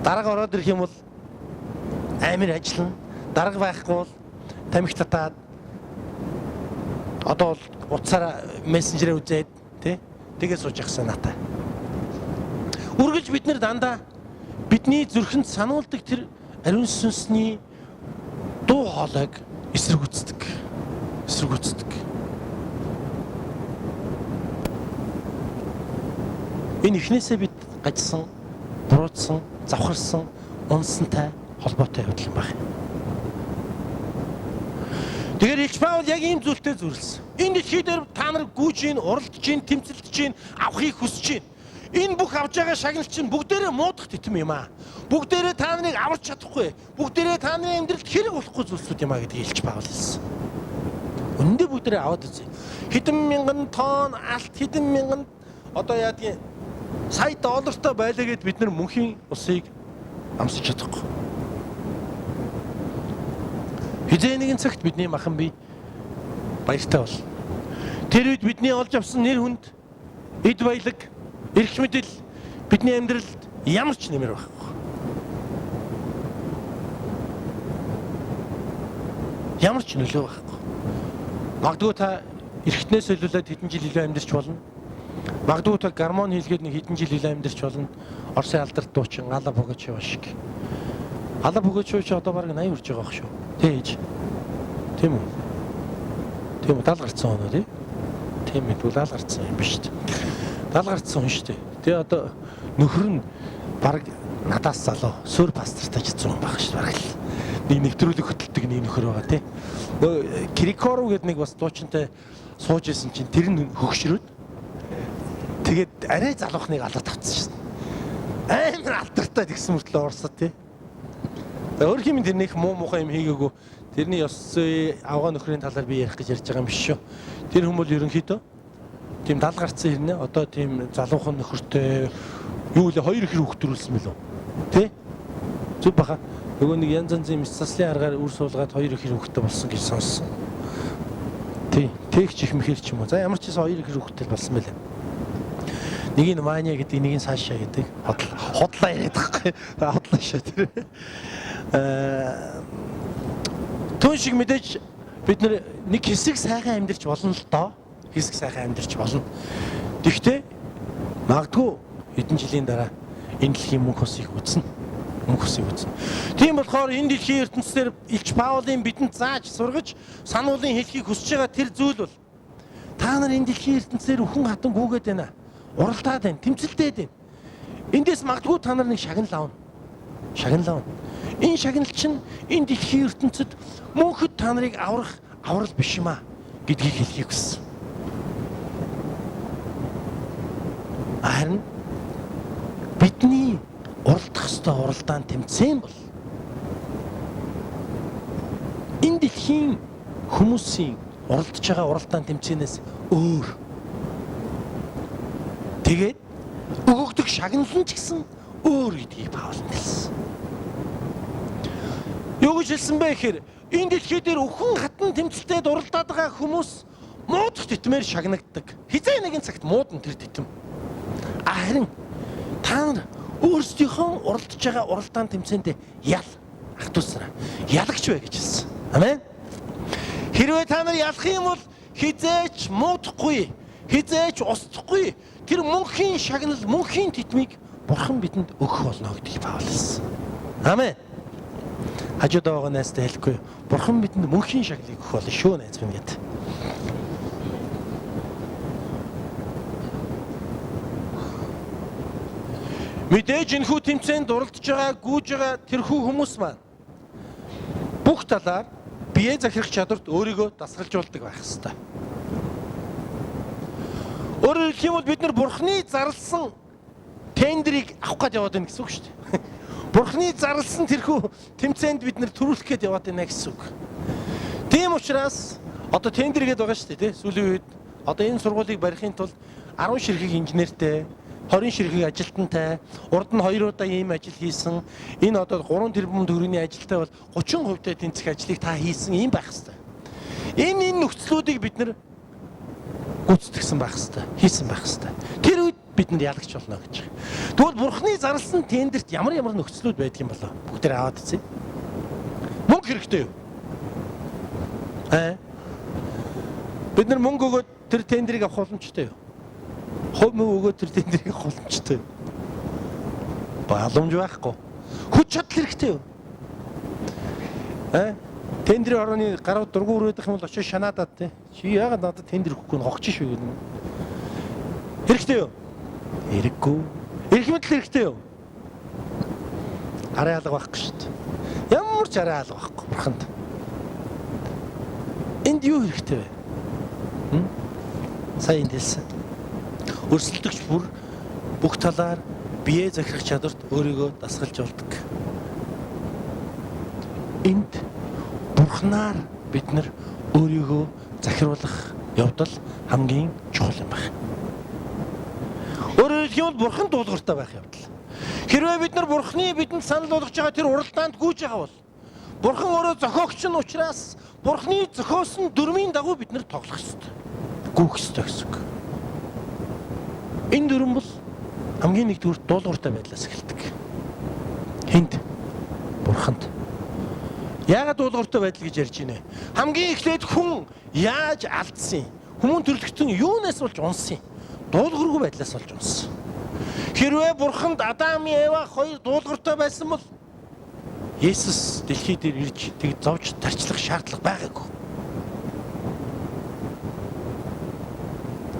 Дарга ороод ирэх юм бол амир ажиллана. Дарга байхгүй бол тамхи татаад одоо бол утсаараа мессенжерээ үзээд тий тэгээ сууж явах санаатай. Үргэлж бид нэр дандаа бидний зүрхэнд сануулдаг тэр ариун сүнсний дуу хоолойг Эсэргүүцдэг. Эсэргүүцдэг. Энэ эхнээсээ бид гажсан, буруутсан, завхарсан, унсантай холбоотой явдал юм байна. Тэгэхээр Илч Паул яг ийм зүйлтэй зүрлсэн. Энэ дэлхий дээр та нар гүйж гин, уралдаж гин, тэмцэлдэж гин, авахыг хүсэж гин. Энэ бүх авж байгаа шагнал чинь бүгдээрээ муудах титэм юм аа. Бүгдээрээ та нарыг аварч чадахгүй. Бүгдээрээ та нарын амьдралд хэрэг болохгүй зүйлсүүд юм аа гэдгийг Илч Паул хэлсэн. Үнэндээ бүгдээрээ аваад үзье. Хэдэн мянган тонн алт, хэдэн мянган одоо яадгийн сая доллартай байлаа гэд бид нар мөнхийн усыг амсаж чадахгүй. Хизээ нэгэн цагт бидний махан бие баяртай бол. Тэр үед бидний олж авсан нэр хүнд, эд баялаг, эрх мэдэл бидний амьдралд ямар ч нэмэр байхгүй. Ямар ч нөлөө байхгүй. Магадгүй та эргэтнээс солиулаад хэдэн жил илүү амьдарч болно. Магадгүй та гормон хийлгээд нэг хэдэн жил илүү амьдарч болно. Оросын алдарт дуучин Алла Пугачёва шиг. Алла Пугачёва ч одоо бараг 80 хүрч байгаа ах шүү. Тэ ээж. Тийм үү? Тийм үү? 70 гарцсан оноо тий? Тийм ээ, 70 гарцсан юм биш үү? 70 гарцсан хүн шүү дээ. Тэгээ одоо нөхөр нь бараг надаас залуу сур пастортай ч зүүн байх шүү бараг л. Нэг нэвтрүүлэг хөтэлдэг нэг нөхөр байгаа тий. Нөгөө Кирикоров гэдэг нэг бас дуучинтай сууж исэн чинь тэр нь хөгшрөөд тэгээд арай залуухныг алаад авцсан шин. Амар алдартай тэгсэн мөртлөө Оросод тий. Өөр хэмээн тэр нэг муу муухай юм хийгээгүй. Тэрний ёс зүй авгаа нөхрийн талаар би ярих гэж ярьж байгаа юм биш шүү. Тэр хүмүүс бол ерөнхийдөө тийм 70 гарцсан хэрнээ одоо тийм залуухан нөхөртэй юу лээ хоёр ихэр хөвгтөрүүлсэн мэлүү. Тэ? Зүг баха. Нөгөө нэг янз янзын мэс заслын аргаар үр суулгаад хоёр ихэр хөвгттэй болсон гэж сонссон. Тий. Тэгч их мэхэр ч юм уу. За ямар ч гэсэн хоёр ихэр хөвгттэй болсон байлаа. Нэг нь Ваня гэдэг, нэг нь Саша гэдэг. Хотлаа яриад байхгүй. Хотлаа шээ тэр. Түн шиг мэдээж бид нэг хэсэг сайхан амьдарч болно л доо. Хэсэг сайхан амьдарч болно. Тэгвэл магадгүй хэдэн жилийн дараа энэ дэлхийн мөнх усыг үзнэ. Мөнх усыг үзнэ. Тийм болохоор энэ дэлхийн ертөнцийн Илч Паулийн бидэнд зааж сургаж сануулын хэлхийг хүсэж байгаа тэр зүйл бол та нар энэ дэлхийн ертөнцээр үхэн хатан гүгээд байна. Уралдаад байна, тэмцэлдээд байна. Эндээс магадгүй та нар нэг шагнал авна. Шагнал авна. Энэ шагнал чинь энэ дэлхийн ертөнцид мөнхөд та нарыг аврах аврал биш юм а гэдгийг хэлхийг хүссэн. Харин бидний уралдах ёстой уралдаан тэмцээн бол энэ дэлхийн хүмүүсийн уралдаж байгаа уралдаан тэмцээнээс өөр. Тэгээд өгөгдөх шагнал нь ч гэсэн өөр гэдгийг Паул хэлсэн. Юу гэж хэлсэн бэ гэхээр энэ дэлхий дээр үхэн хатан тэмцэлтэд уралдаад байгаа хүмүүс муудах тэтмээр шагнагддаг. Хизээ нэгэн цагт муудна тэр тэтэм. Харин та нар өөрсдийнхөө уралдаж байгаа уралдаан тэмцээндээ ял ах дүүс нараа ялагч бай гэж хэлсэн. Амен. Хэрвээ та нар ялах юм бол хизээч муудахгүй, хизээч устдахгүй тэр мөнхийн шагнал, мөнхийн тэтмийг Бурхан бидэнд өгөх болно гэдгийг Паул хэлсэн. Амен. Хажууд байгаа найзтай хэлэхгүй. Бурхан бидэнд мөнхийн шагналыг өгөх болно шүү найз минь гэд. Мэдээж энэхүү тэмцээнд уралдаж байгаа, гүйж байгаа тэрхүү хүмүүс маань бүх талаар бие захирах чадварт өөрийгөө дасгалжуулдаг байх ёстой. Өөрөөр хэлэх юм бол бид нар Бурхны зарласан тендерийг авах гээд яваад байна гэсэн үг шүү дээ. Бурхны зарласан тэрхүү тэмцээнд бид нар төрүүлэх гээд яваад байна гэсэн үг. Тийм учраас одоо тендер гээд байгаа шүү дээ, тий? Сүүлийн үед одоо энэ сургуулийг барихын тулд 10 ширхэг инженертэй, 20 ширхэг ажилтнтай, урд нь 2 удаа ийм ажил хийсэн. Энэ одоо 3 тэрбум төгрөгийн ажилтай бол 30% та тэнцэх ажлыг та хийсэн ийм байх хэвээр. Энэ нөхцлүүдийг бид нар гүйцэтгэсэн байх хэвээр, хийсэн байх хэвээр. Тэр үед бид нар ялагч болно гэж. Тэгвэл Бурхны зарласан тендерт ямар ямар нөхцлүүд байдаг юм болоо? Бүгдээр аваад үзье. Мөнгө хэрэгтэй юу? Бид нар мөнгө өгөөд тэр тендерийг авах боломжтой юу? Хувь мөнгө өгөөд тэр тендерийг авах боломжтой юу? Боломж байхгүй. Хүч чадал хэрэгтэй юу? Тендрийн хорооны гарууд дургу өрөөдөх юм бол очиж шанаадаад те. Чи яагаад надад тендер өгөхгүй нь хогч шүү гэдэг. Хэрэгтэй юу? Хэрэггүй. Эрх мэдэл хэрэгтэй юу? Арын алга байхгүй шүү дээ. Ямар ч арын алга байхгүй бурханд. Энд юу хэрэгтэй вэ? Сая энд хэлсэн. Өрсөлдөгч бүр бүх талаар бие захирах чадварт өөрийгөө дасгалж болдог. Энд бурхнаар бид нар өөрийгөө захируулах явдал хамгийн чухал юм байна. Өөрөөр хэлэх юм бол бурхан дуулууртай байх явдал. Хэрвээ бид нар бурхны бидэнд санал болгож байгаа тэр уралдаанд гүйж байгаа бол бурхан өөрөө зохиогч нь учраас бурхны зохиосон дүрмийн дагуу бид нар тоглох ёстой. Гүйх ёстой гэсэн үг. Энэ дүрм бол хамгийн нэгдүгээр дуулууртай байдлаас эхэлдэг. Хинт? Бурханд. Яагаад дуулууртай байдал гэж ярьж байна вэ? Хамгийн эхлээд хүн яаж алдсан? Хүмүүн төрлөختөн юунаас болж унсан? Дуулуургүй байдлаас болж унсан. Хэрвээ бурханд Адам, Ева хоёр дуулууртай байсан бол Есүс дэлхий дээр ирж тэг зовж тарчлах шаардлага байгаагүй.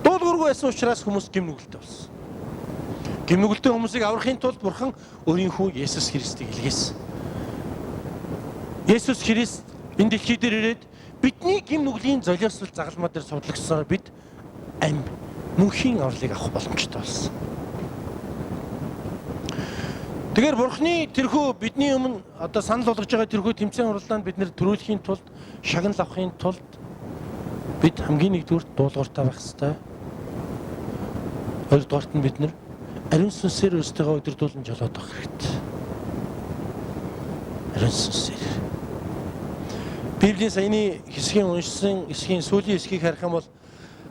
Дуулуургүй байсан учраас хүмүүс гэм нүгэлтэй болсон. Гэм нүгэлтэй хүмүүсийг аврахын тулд бурхан өөрийн хүү Есүс Христийг илгээсэн. Есүс Христ энэ дэлхий дээр ирээд бидний гэм нүглийн золиослол загалмаа дээр цовдлогдсоноор бид амь мөнхийн авралыг авах боломжтой болсон. Тэгэхээр бурхны тэрхүү бидний өмнө одоо санал болгож байгаа тэрхүү тэмцээн уралдаанд бид нэр төрүүлэхийн тулд, шагнал авахын тулд бид хамгийн нэгдүгээр дуулууртай байх ёстой. Хоёрдугаарт нь бид нэр ариун сүнсээр өөрсдийгөө өдөрдүүлэн жолоодох хэрэгтэй. Ариун сүнсээр. Библийн саяны хэсгийн уншсан хэсгийн сүүлийн хэсгийг харах юм бол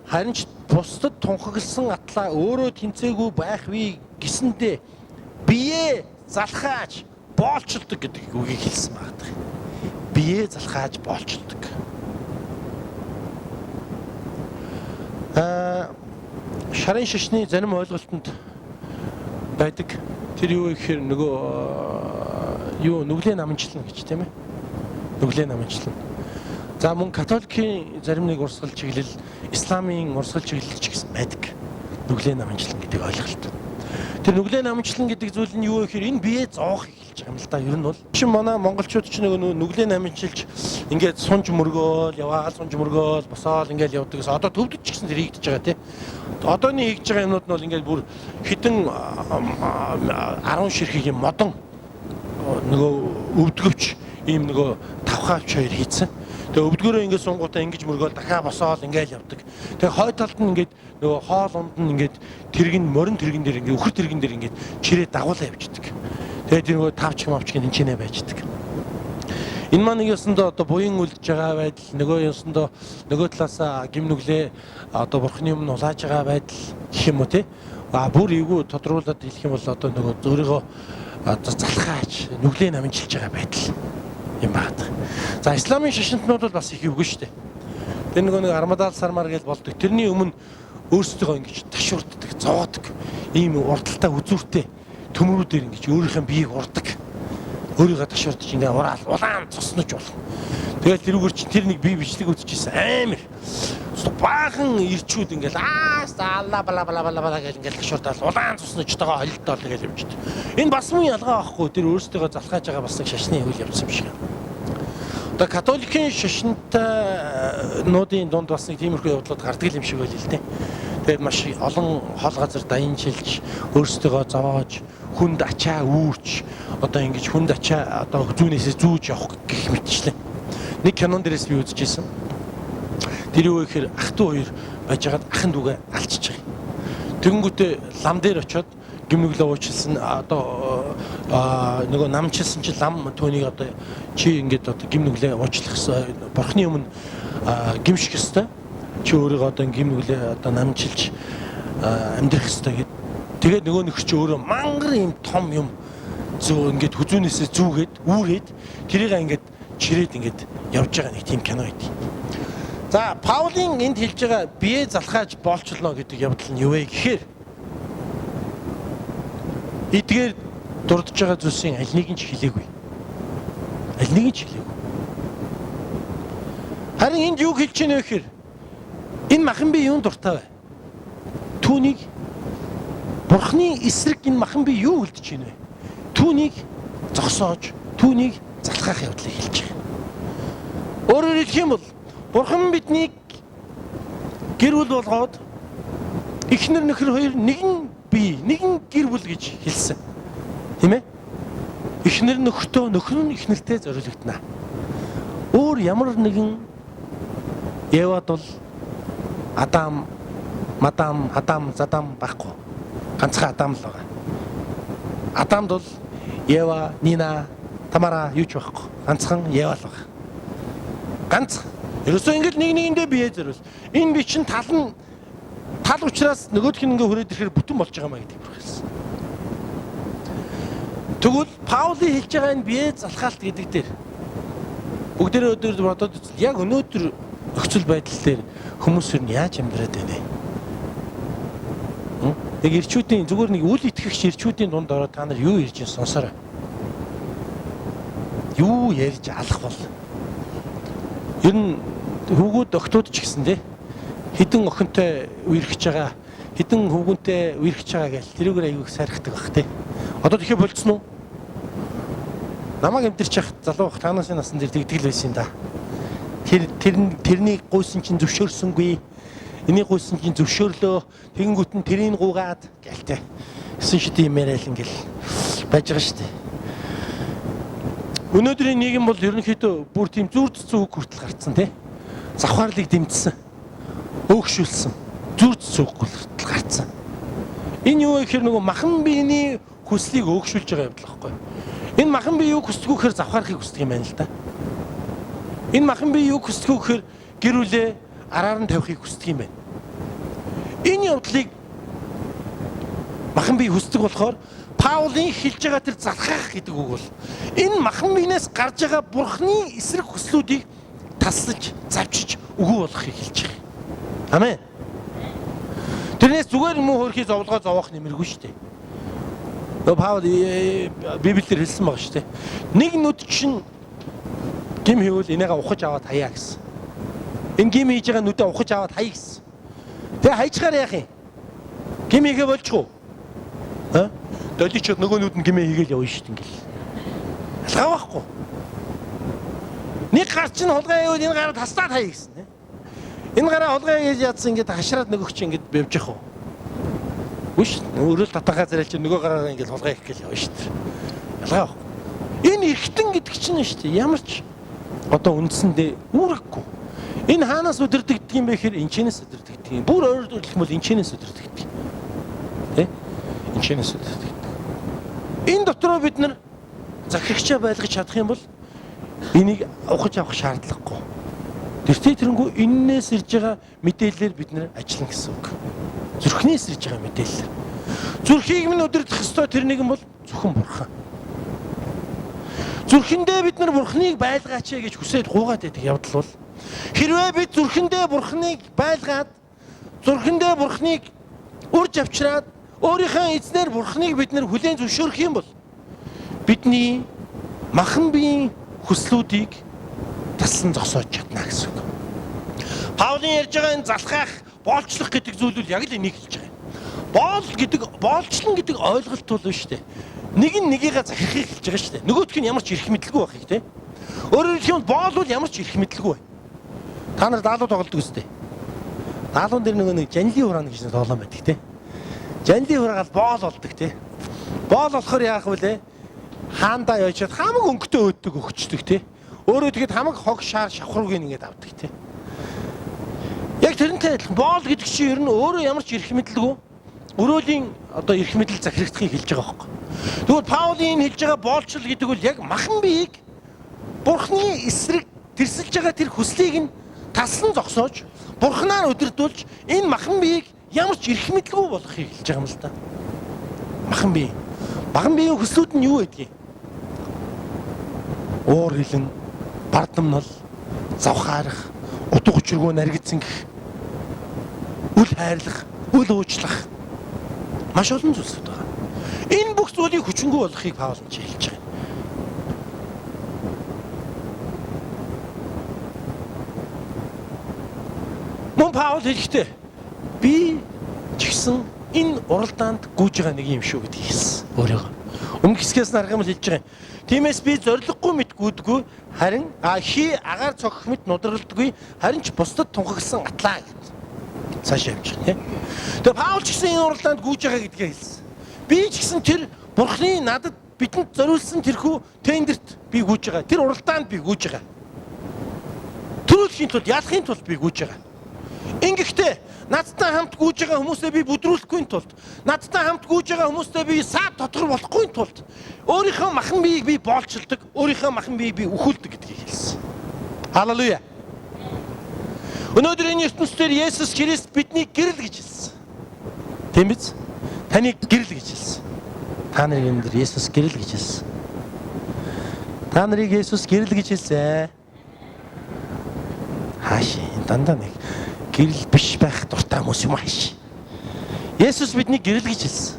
харин ч бусдад тунхагласан атлаа өөрөө тэнцээгүй байх вэ гэсэндээ бие залхааж боолчилдог гэдэг үгийг хэлсэн байдаг. Бие залхааж боолчилдог. Шарын шашны зарим ойлголтод байдаг. Тэр юу гэхээр нөгөө юу нүглээ наманчлана гэж тийм ээ. Нүглээ наманчлана. За мөн католикийн зарим нэг урсгал чиглэл, исламын урсгал чиглэл ч гэсэн байдаг. Нүглээ наманчлан гэдэг ойлголт. Тэр нүглээ наманчлан гэдэг зүйл нь юу вэ гэхээр энэ бие зоох эхэлж байгаа юм л да. Ер нь бол чинь манай монголчууд ч нөгөө нүглээ наманчилж ингээд сунж мөргөөл, яваал сунж мөргөөл, босоол ингээд явдаг гэсэн. Одоо төвдөж ч гэсэн тэр хийгдэж байгаа тий. Одооны хийгдэж байгаа юмнууд нь бол ингээд бүр хитэн 10 ширхэг юм модон нөгөө өвдгөвч ийм нөгөө тавхаавч хоёр хийцэн. Тэгээ өвдгөрөө ингээд сунгуудаа ингэж мөргөөл дахиад босоол ингээд явдаг. Тэгээ хой талд нь ингээд нөгөө хоол унд нь ингээд тэргэн морин тэргэн дээр ингээд үхэр тэргэн дээр ингээд чирээ дагуулаа явждаг. Тэгээ тэр нөгөө тавч мавч гин хинчэнэ байждаг. Энэ маань нэг ёсондоо одоо буян үлдэж байгаа байдал, нөгөө ёсондоо нөгөө талаасаа гим нүглээ одоо бурхны өмнө улааж байгаа байдал гэх юм уу те. А бүр эвгүй тодруулаад хэлэх юм бол одоо нөгөө өөрийгөө одоо залхааж нүглээ намжилж байгаа байдал юм байна. За исламын шашинтнууд бол бас их эвгүй шүү дээ. Тэр нөгөө нэг армадал сармар гэж болдог. Тэрний өмнө өөрсдөө ингэж ташуурддаг, зовоодог ийм урдалтай үзүүртэй төмрүүдээр ингэж өөрийнхөө биеийг урдаг. Өөрийгөө ташуурдаж ингээ ураал улаан цуснаж болно. Тэгэл тэрүүгээр чинь тэр нэг бие бичлэг үзчихсэн амар. Баахан ирчүүд ингээл аа алла бала бала бала бала гэж ингээл ташуурдаал улаан цуснаж тагаа холилдоол гэж явждаг. Энэ бас мөн ялгаа байхгүй. Тэр өөрсдийгөө залхааж байгаа бас нэг шашны үйл явц юм шиг. Одоо католикийн шашинтай нуудын дунд бас нэг тиймэрхүү явдлууд гардаг юм шиг байл л дээ. Тэгээд маш олон хол газар даянчилж, өөрсдийгөө зовоож, хүнд ачаа үүрч, одоо ингэж хүнд ачаа одоо зүүнээсээ зүүж явах гэх мэтчлээ. Нэг кинон дээрээс би үзчихсэн. Тэр юу гэхээр ах トゥ хоёр байж байгаад ахын дүүгээ алчиж байгаа. Тэгэнгүүтээ лам дээр очиод гим нүглээ уучлсан одоо нөгөө намчилсан чи лам түүнийг одоо чи ингээд одоо гим нүглээ уучлах бурхны өмнө гимших ёстой. Чи өөрийгөө одоо гим нүглээ одоо намчилж амьдрах ёстой гэд. Тэгээд нөгөө нөхөр чи өөрөө мангар юм том юм зөө ингээд хүзүүнээсээ зүүгээд үүрээд тэрийг ингээд чирээд ингээд явж байгаа нэг тийм кино байд. За Паулийн энд хэлж байгаа бие залхааж боолчлоо гэдэг явдал нь юу вэ гэхээр эдгээр дурдж байгаа зүйлсийн аль нэг нь ч хэлээгүй. Аль нэг нь ч хэлээгүй. Харин энд юу хэлж байна вэ гэхээр энэ махан бие юунд дуртай вэ? Түүнийг Бурхны эсрэг энэ махан бие юу үлдэж байна вэ? Түүнийг зогсоож, түүнийг залхаах явдлыг хэлж байгаа. Өөрөөр хэлэх юм бол Бурхан биднийг гэр бүл болгоод эхнэр нөхөр хоёр нэгэн бие, нэгэн гэр бүл гэж хэлсэн. Тийм ээ? Эхнэр нөхөртөө, нөхөр нь эхнэртээ зориулагдана. Өөр ямар нэгэн Евад бол Адам, Мадам, Адам, Задам байхгүй. Ганцхан Адам л байгаа. Адамд бол Ева, Нина, Тамара юу ч байхгүй. Ганцхан Ева л байгаа. Ганц. Ерөөсөө ингэж нэг нэгэндээ бие зориул. Энэ би чинь тал нь тал учраас нөгөөх нь ингээ хүрээд ирэхээр бүтэн болж байгаа маа гэдэг хэлсэн. Тэгвэл Паулийн хэлж байгаа энэ бие залхаалт гэдэг дээр бүгдээрээ өдөр бодоод үзвэл яг өнөөдөр нөхцөл байдал дээр хүмүүс ер нь яаж амьдраад байна вэ? Нэг ирчүүдийн зүгээр нэг үл итгэгч ирчүүдийн дунд ороод та нар юу ярьж байна сонсоорой. Юу ярьж алах бол? Ер нь хүүгүүд охтууд ч гэсэн тий хідэн охинтой үерхэж байгаа, хідэн хөвгүнтэй үерхэж байгаа гэж тэрүүгээр аягүй их сайрхдаг бах тий. Одоо тэгэхээр болцсон уу? Намайг эмдэрч яхад залуу бах таанаас насан дээр тэгдэг л байсан юм да. Тэрнийг гуйсан чинь зөвшөөрсөнгүй. Энийг гуйсан чинь зөвшөөрлөө. Тэгэнгүүт нь тэрийг гуйгаад гэлтэй. Эсэн шид юм яриа л ингээл байж байгаа шүү дээ. Өнөөдрийн нийгэм бол ерөнхийдөө бүр тийм зүр цэцэн үг хүртэл гарцсан тий. Завхаарлыг дэмжсэн. Өөгшүүлсэн. Зүр цэцэн үг хүртэл гарцсан. Энэ юу вэ гэхээр нөгөө махан биений хүслийг өөгшүүлж байгаа явдал байхгүй. Энэ махан бие юу хүсдэг вэ гэхээр завхаархыг хүсдэг юм байна л да. Энэ махан бие юу хүсдэг вэ гэхээр гэр бүлээ араар нь тавихыг хүсдэг юм байна. Энэ явдлыг махан бие хүсдэг болохоор Паулийн хэлж байгаа тэр залхаах гэдэг үг бол энэ махан биенээс гарч байгаа Бурхны эсрэг хүслүүдийг таслаж, завчиж үгүй болохыг хэлж байгаа. Амен. Тэрнээс зүгээр муу хөрхий зовлогоо зовоох нэмэргүй шүү дээ. Нөгөө Паул Библиэлд хэлсэн байгаа шүү дээ. Нэг нүд чинь гим хийвэл энийгээ ухаж аваад хаяа гэсэн. Энэ гим хийж байгаа нүдээ ухаж аваад хаяа гэсэн. Тэгээ хайчгаар яах юм? Гим хийгээ болчих уу? Аа? Доличод нөгөө нүд нь гимээ хийгээл явна шүү дээ ингээл. Алгаа байхгүй. Нэг гар чинь хулгай хийвэл энэ гараа таслаад хаяа гэсэн. Энэ гараа хулгай хийж ядсан ингээд хашраад нөгөөх чинь ингээд бивж явах уу? Үгүй шүү. Өрөөл татахаа зэрэг чинь нөгөө гараараа ингээд хулгай хийх гээл явна шүү дээ. Алгаа байхгүй. Энэ эргэтэн гэдэг чинь шүү дээ. Ямар ч одоо үндсэндээ үүрэггүй. Энэ хаанаас өдөрдөгдөг юм бэ гэхээр энэчнээс өдөрдөгдөг юм. Бүр өөрөөр хэлэх юм бол энэчнээс өдөрдөгдөг. Тэ? Энэчнээс өдөрдөгдөг. Энэ дотроо бид нар захирагчаа байлгаж чадах юм бол энийг ухаж авах шаардлагагүй. Тэртээ тэрнгүү эннээс ирж байгаа мэдээллээр бид нар ажиллана гэсэн үг. Зүрхнээс ирж байгаа мэдээллээр. Зүрхийг минь өдөрдөх ёстой тэр нэгэн бол зөвхөн Бурхан. Зүрхэндээ бид нар Бурханыг байлгаач гэж хүсээд гуугаад байдаг явдал бол хэрвээ бид зүрхэндээ Бурханыг байлгаад зүрхэндээ Бурханыг урьж авчираад өөрийнхөө эзнэр Бурханыг бид нар хүлээн зөвшөөрөх юм бол бидний махан биеийн хүслүүдийг таслан зогсоож чадна гэсэн үг. Паулийн ярьж байгаа энэ залхаах, боолчлох гэдэг зүйл бол яг л энийг хэлж байгаа юм. Боол гэдэг, боолчлон гэдэг ойлголт бол биш үү? Нэг нь нэгийгээ захирахыг хэлж байгаа шүү дээ. Нөгөөх нь ямар ч эрх мэдэлгүй байхыг те. Өөрөөр хэлэх юм бол боол бол ямар ч эрх мэдэлгүй байна. Та нар даалуу тоглодог үстэй. Даалуун дээр нөгөө нэг жанлын хураана гэж нэг тоглоом байдаг те. Жанлын хураагаал боол болдог те. Боол болохоор яах вэ лээ? Хаандаа явжгаад хамаг өнгөтэй өөддөг өгчдөг те. Өөрөө тэгэд хамаг хог шаар шавхрууг ингээд авдаг те. Яг тэрнтэй адилхан боол гэдэг чинь ер нь өөрөө ямар ч эрх мэдэлгүй өрөөлийн одоо эрх мэдэл захирагдахыг хэлж байгаа байхгүй. Тэгвэл Паулийн энэ хэлж байгаа боолчлол гэдэг бол яг махан биеийг Бурхны эсрэг тэрсэлж байгаа тэр хүслийг нь таслан зогсоож Бурхнаар өдөрдүүлж энэ махан биеийг ямар ч эрх мэдэлгүй болгохыг хэлж байгаа юм л да. Махан бие. Махан биеийн хүслүүд нь юу гэдгийг? Уур хилэн, бардамнал, завхаарах, утга учиргүй наргицэн гэх, үл хайрлах, үл уучлах маш олон зүйлсүүд байгаа. Энэ бүх зүйлийг хүчингү болгохыг Паул нь хэлж байгаа. Мөн Паул хэлэхдээ би ч гэсэн энэ уралдаанд гүйж байгаа нэг юм шүү гэдгийг хэлсэн. Өөрийгөө. Өмнөх хэсгээс нь харах юм бол хэлж байгаа юм. Тиймээс би зориггүй мэт гүйдэггүй, харин хий агаар цогх мэт нударгалдаггүй, харин ч бусдад тунхагласан атлаа гэд. Цаашаа явж байгаа тийм. Тэгээ Паул ч гэсэн энэ уралдаанд гүйж байгаа гэдгээ хэлсэн. Би ч гэсэн тэр Бурхны надад бидэнд зориулсан тэрхүү тендерт би гүйж байгаа. Тэр уралдаанд би гүйж байгаа. Төрүүлэхийн тулд, ялахын тулд би гүйж байгаа. Ингэхдээ надтай хамт гүйж байгаа хүмүүсээ би бүдрүүлэхгүй тулд, надтай хамт гүйж байгаа хүмүүстэй би саад дотгор болохгүй тулд өөрийнхөө махан биеийг би боолчилдог, өөрийнхөө махан биеийг би үхүүлдэг гэдгийг хэлсэн. Халелуя. Өнөөдөр энэ ертөнцийн Есүс Христ биднийг гэрэл гэж хэлсэн. Тийм биз? Таныг гэрэл гэж хэлсэн. Та нарыг энэ дэр Есүс гэрэл гэж хэлсэн. Та нарыг Есүс гэрэл гэж хэлсэн. Хааш дандаа нэг гэрэл биш байх дуртай хүмүүс юм ааш. Есүс биднийг гэрэл гэж хэлсэн.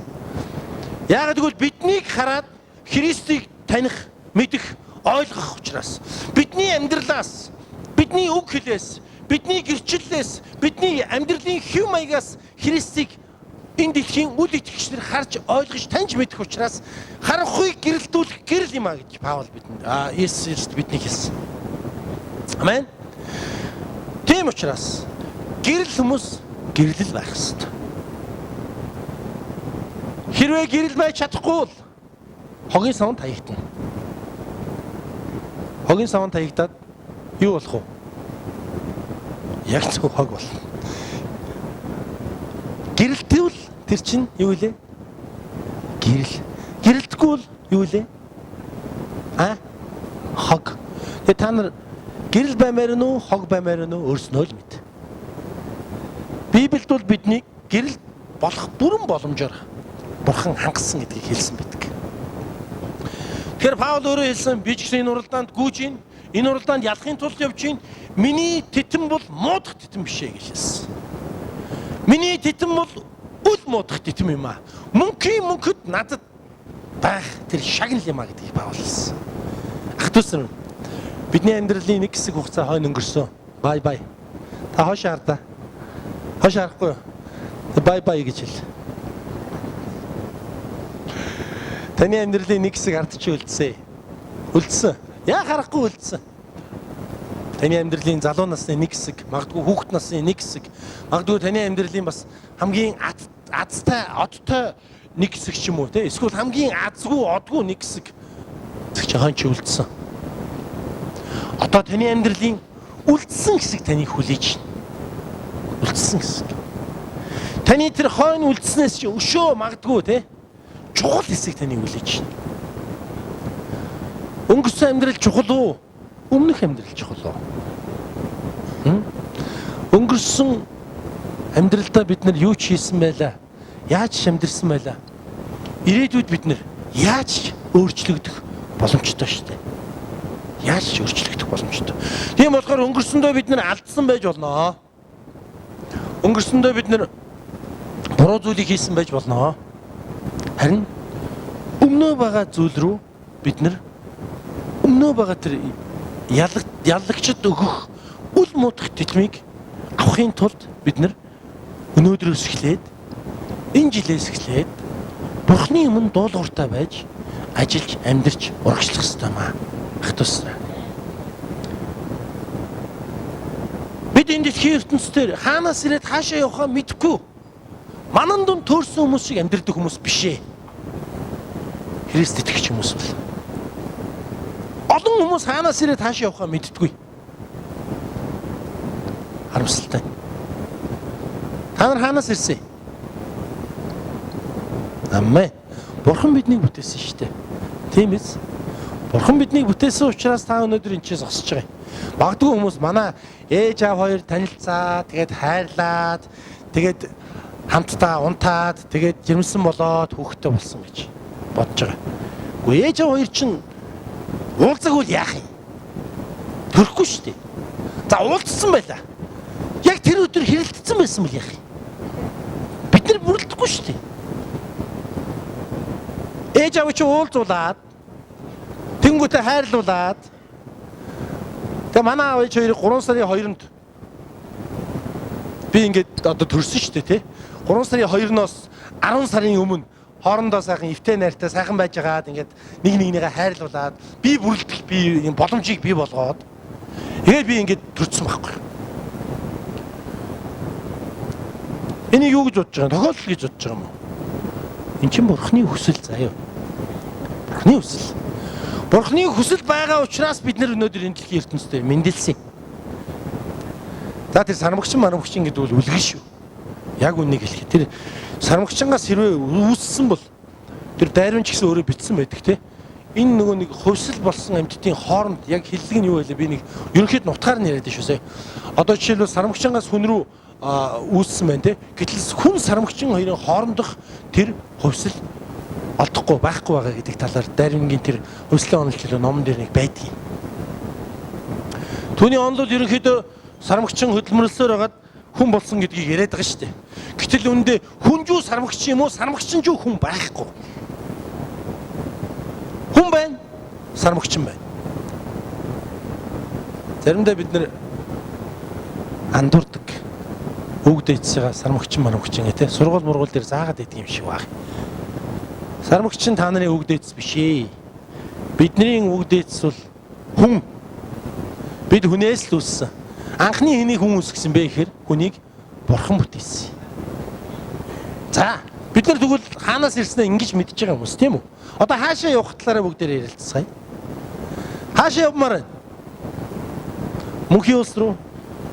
Яагаад гэвэл биднийг хараад Христийг таних, мэдэх, ойлгох учраас бидний амьдралаас, бидний үг хэлээс, бидний гэрчлэлээс, бидний амьдралын хэв маягаас Христийг энэ дэлхийн үл итгэгч нар харж ойлгож таньж мэдэх учраас харанхуй гэрэлтүүлэх гэрэл юм а гэж Паул бидэнд Есүс Христ биднийг хэлсэн. Амен. Тийм учраас гэрэл хүмүүс гэрлэл байх ёстой. Хэрвээ гэрэл байж чадахгүй бол хогийн савнд хаягдана. Хогийн савнд хаягдаад юу болох вэ? Яг зөв хог болно. Гэрэлтвэл тэр чинь юу вэ? Гэрэл. Гэрэлтэхгүй бол юу вэ? А? Хог. Тэгээ та нар гэрэл баймаар нь үү, хог баймаар нь үү өөрснөө л мэд. Библиэд бол биднийг гэрэл болох бүрэн боломжоор Бурхан хангасан гэдгийг хэлсэн байдаг. Тэгэхээр Паул өөрөө хэлсэн, би ч гэсэн энэ уралдаанд гүйж гин, энэ уралдаанд ялахын тулд явж гин. Миний титэм бол муудах титэм биш ээ гэж хэлсэн. Миний титэм бол үл муудах титэм юм аа. Мөнхийн мөнхөд надад байх тэр шагнал юм аа гэдгийг Паул хэлсэн. Ах дүүс нар, бидний амьдралын нэг хэсэг хугацаа хойно өнгөрсөн. Bye bye. Та хойш хардаа. Хойш харахгүй юу? Bye bye гэж хэл. Таны амьдралын нэг хэсэг ард чи үлдсэн. Үлдсэн. Яа харахгүй үлдсэн. Таны амьдралын залуу насны нэг хэсэг, магадгүй хүүхэд насны нэг хэсэг, магадгүй таны амьдралын бас хамгийн азтай, одтой нэг хэсэг ч юм уу, тэ? Эсвэл хамгийн азгүй, одгүй нэг хэсэг чи хойно чи үлдсэн. Одоо таны амьдралын үлдсэн хэсэг таныг хүлээж байна. Үлдсэн хэсэг. Таны тэр хойно үлдснээс чи өшөө магадгүй, тэ? Чухал хэсэг таныг хүлээж байна. Өнгөрсөн амьдрал чухал уу? Өмнөх амьдрал чухал уу? Өнгөрсөн амьдралдаа бид нар юу ч хийсэн байлаа? Яаж ч амьдрсан байлаа? Ирээдүйд бид нар яаж ч өөрчлөгдөх боломжтой шүү дээ. Яаж ч өөрчлөгдөх боломжтой. Тийм болохоор өнгөрсөндөө бид нар алдсан байж болно. Өнгөрсөндөө бид нар буруу зүйлийг хийсэн байж болно. Харин өмнөө байгаа зүйл рүү бид нар өмнөө байгаа тэр яллагчд өгөх үл муудах тэтмийг авахын тулд бид нар өнөөдрөөс эхлээд энэ жилээс эхлээд Бурхны өмнө дуулууртай байж ажиллаж амьдарч урагшлах ёстой юм аа. Ах дүүс нар. Бид энэ дэлхийн ертөнцийн хаанаас ирээд хаашаа явахаа мэдэхгүй. Манан дунд төрсэн хүмүүс шиг амьдардаг хүмүүс биш ээ. Христ итгэгч хүмүүс бол. Олон хүмүүс хаанаас ирээд хаашаа явахаа мэддэггүй. Харамсалтай. Та нар хаанаас ирсэн? Амен. Бурхан биднийг бүтээсэн шүү дээ. Тийм биз? Бурхан биднийг бүтээсэн учраас та өнөөдөр энэ ч зогсож байгаа юм. Магадгүй хүмүүс манай ээж аав хоёр танилцаад, тэгээд хайрлаад, тэгээд хамтдаа унтаад, тэгээд жирэмсэн болоод хүүхэдтэй болсон гэж бодож байгаа. Гэхдээ ээж аав хоёр чинь уулзаагүй л яах юм? Төрөхгүй шүү дээ. За уулзсан байлаа. Яг тэр өдөр хэрэлдсэн байсан бол яах юм? Бид нар бүрэлдэхгүй шүү дээ. Ээж аав чи уулзуулаад тэнгуүтэ хайрлуулад тэгээ манай аав ээж хоёрыг 3 сарын 2-нд Би ингээд одоо төрсөн шүү дээ, тий. 3 сарын 2-ноос 10 сарын өмнө хоорондоо сайхан эвтэй найртай сайхан байж байгаад ингээд нэг нэгнийгээ хайрлуулад би бүрэлдэх би юм боломжийг бий болгоод тэгээд би ингээд төрсөн байхгүй. Энийг юу гэж бодож байгаа юм? Тохиолдол гэж бодож байгаа юм уу? Эн чинь Бурхны хүсэл заяа. Бурхны хүсэл. Бурхны хүсэл байгаа учраас бид нар өнөөдөр энэ дэлхийн ертөнцийн мэндэлсэн. За тэр сармагчин марамгчин гэдэг бол үлгэн шүү. Яг үннийг хэлэхэд тэр сармагчингаас хэрвээ үүссэн бол тэр дайрван ч гэсэн өөрөө битсэн байдаг те. Энэ нөгөө нэг хувьсэл болсон амьтдын хооронд яг хиллэг нь юу вэ? Би нэг ерөнхийд нутгаар нь яриад шүү сая. Одоо жишээлбэл сармагчингаас хүн рүү үүссэн байна те. Гэтэл хүн сармагчин хоёрын хоорондох тэр хувьсэл олдохгүй байхгүй байгаа гэдэг талаар дайрвангийн тэр хувьслын онол жилүү номон дээр нэг байдаг юм. Түүний онол ерөнхийдөө сармагчин хөдөлмөрлсөөр хагаад хүн болсон гэдгийг яриад байгаа шүү дээ. Гэтэл үүндээ хүнжүү сармагчин юм уу, сармагчинжүү хүн байхгүй. Хүн байна, сармагчин байна. Заримдаа бид нэр андуурдаг. Үг дээдсээ сармагчин мармагчин гэх тээ сургууль мургуул дээр заагаад байдаг юм шиг баг. Сармагчин та нарын үг дээдс биш ээ. Бидний үг дээдс бол хүн. Бид хүнээс л үүссэн. Анхны хэнийг хүн үүсгэсэн бэ гэхээр хүнийг Бурхан бүтээсэн. За бид нар тэгвэл хаанаас ирснээ ингэж мэдж байгаа хүмүүс тийм үү? Одоо хаашаа явах талаараа бүгдээрээ ярилцгаая. Хаашаа явмаар байна? Мөнхийн улс руу.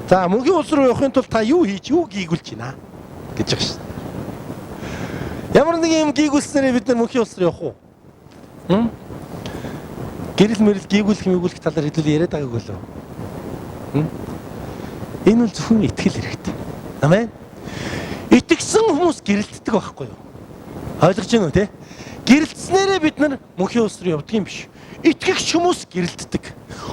За мөнхийн улс руу явахын тулд та юу хийж, юу гийгүүлж байна гэж байгаа шин. Ямар нэг юм гийгүүлснээрээ бид нар мөнхийн улс руу явах уу? Гэрэл мэрэл гийгүүлэх мэгүүлэх талаар хэдүүл яриад байгаагүй лөө. Энэ бол зөвхөн итгэл хэрэгтэй. Амен. Итгэсэн хүмүүс гэрэлтдэг байхгүй юу? Ойлгож байна уу те? Гэрэлтснээрээ бид нар мөнхийн улс руу явдаг юм биш. Итгэгч хүмүүс гэрэлтдэг.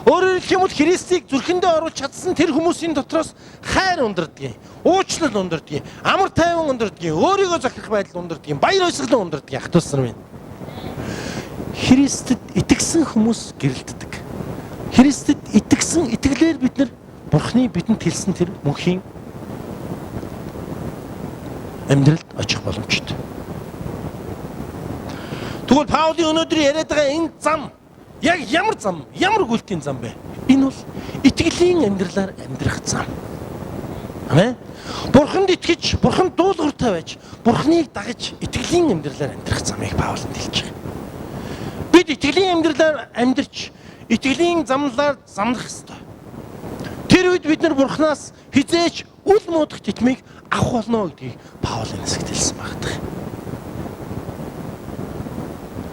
Өөрөөр хэлэх юм бол Христийг зүрхэндээ оруулж чадсан тэр хүмүүсийн дотроос хайр ундардгийг, уучлал ундардгийг, амар тайван ундардгийг, өөрийгөө захирах байдал ундардгийг, баяр баясгалан ундардгийг ах トゥ нар минь. Христэд итгэсэн хүмүүс гэрэлтдэг. Христэд итгэсэн итгэлээр бид нар Бурхны бидэнд хэлсэн тэр мөнхийн амьдралд очих боломжтой. Тэгвэл Паулийн өнөөдөр яриад байгаа энэ зам яг ямар зам, ямар гүйлтийн зам бэ? Энэ бол итгэлийн амьдралаар амьдрах зам. Амен. Бурханд итгэж, Бурханд дуулууртай байж, Бурханыг дагаж итгэлийн амьдралаар амьдрах замыг Паул хэлж байгаа. Бид итгэлийн амьдралаар амьдарч, итгэлийн замлаар замлах ёстой. Тэр үед бид нар Бурханаас хизээч үл муудах тэтмийг авах болно гэдгийг Паул энэ хэсэгт хэлсэн байдаг.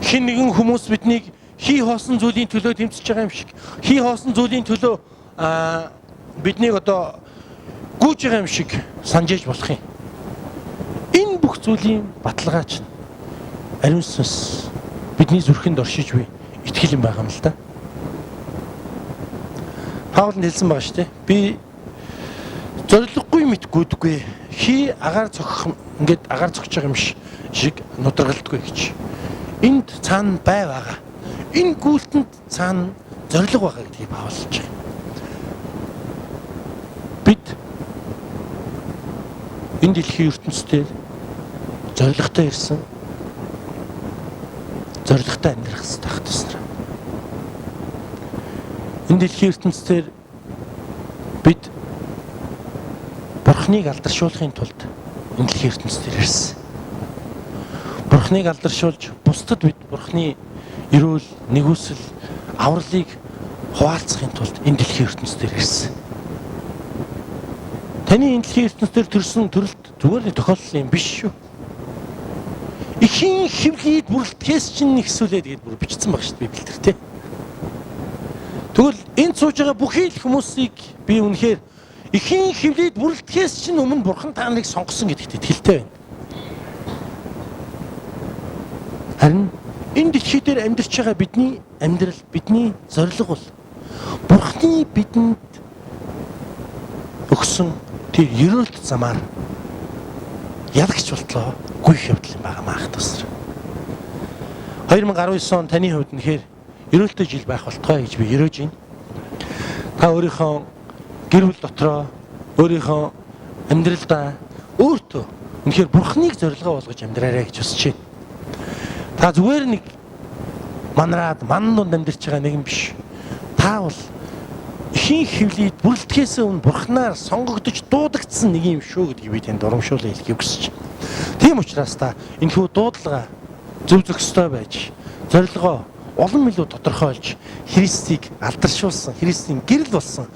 Хэн нэгэн хүмүүс биднийг хий хоосон зүйлийн төлөө тэмцэж байгаа юм шиг, хий хоосон зүйлийн төлөө биднийг одоо гүйж байгаа юм шиг санаж ээж болох юм. Энэ бүх зүйлийн баталгаач нь ариун сүнс бидний зүрхэнд оршиж буй итгэл юм байгаа юм л да. Паул нь хэлсэн байгаа шүү дээ. Би зориггүй мэт гүйдэггүй. Хий агаар цогх ингээд агаар цогч байгаа юм шиг нударгалдаггүй гэж. Энд цаана бай байгаа. Энэ гүйлтэнд цаана зориг байгаа гэдгийг Паул хэлж байгаа. Бид энэ дэлхийн ертөнцийн зоригтой ирсэн. Зоригтой амьдрах хэрэгтэй байх ёстой. Энэ дэлхийн ертөнцийн бид Бурхныг алдаршуулахын тулд энэ дэлхийн ертөнцийн ирсэн. Бурхныг алдаршуулж бусдад бид Бурхны эрүүл, нэгүсэл, авралыг хуваалцахын тулд энэ дэлхийн ертөнцийн ирсэн. Таны энэ дэлхийн ертөнцийн төрсөн төрөлт зүгээр нэг тохиолдол юм биш шүү. Эхийн хөвлөд бүрэлдэхээс чинь нэгсүүлээд гээд бүр бичсэн баг шүү дээ Библиэлд тий. Тэгвэл энд сууж байгаа бүхий л хүмүүсийг би үнэхээр эхийн хөвлөд бүрэлдэхээс чинь өмнө Бурхан та нарыг сонгосон гэдэгт итгэлтэй байна. Харин энэ дэлхий дээр амьдарч байгаа бидний амьдрал, бидний зорилго бол Бурханы бидэнд өгсөн тэр ерөөлт замаар ялагч болтлоо гүйх явдал юм байгаа маах тусар. 2019 он таны хувьд үнэхээр ерөөлтөй жил байх болтугай гэж би ерөөж байна. Та өөрийнхөө гэр бүл дотроо, өөрийнхөө амьдралдаа өөртөө үнэхээр Бурхныг зорилгоо болгож амьдраарай гэж хүсэж байна. Та зүгээр нэг манраад ман дунд амьдарч байгаа нэгэн биш. Та бол эхийн хөвлөд бүрэлдэхээс өмнө Бурхнаар сонгогдож дуудагдсан нэг юм шүү гэдгийг би танд урамшуулан хэлэхийг хүсэж байна. Тийм учраас та энэхүү дуудлага зөв зохистой байж, зорилгоо улам илүү тодорхойлж, Христийг алдаршуулсан, Христийн гэрэл болсон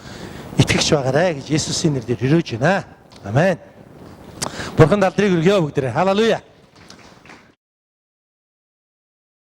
итгэгч байгаарай гэж Есүсийн нэрээр өрөөж байна. Амен. Бурханд алдрыг өргөё бүгдээрээ. Халелуя.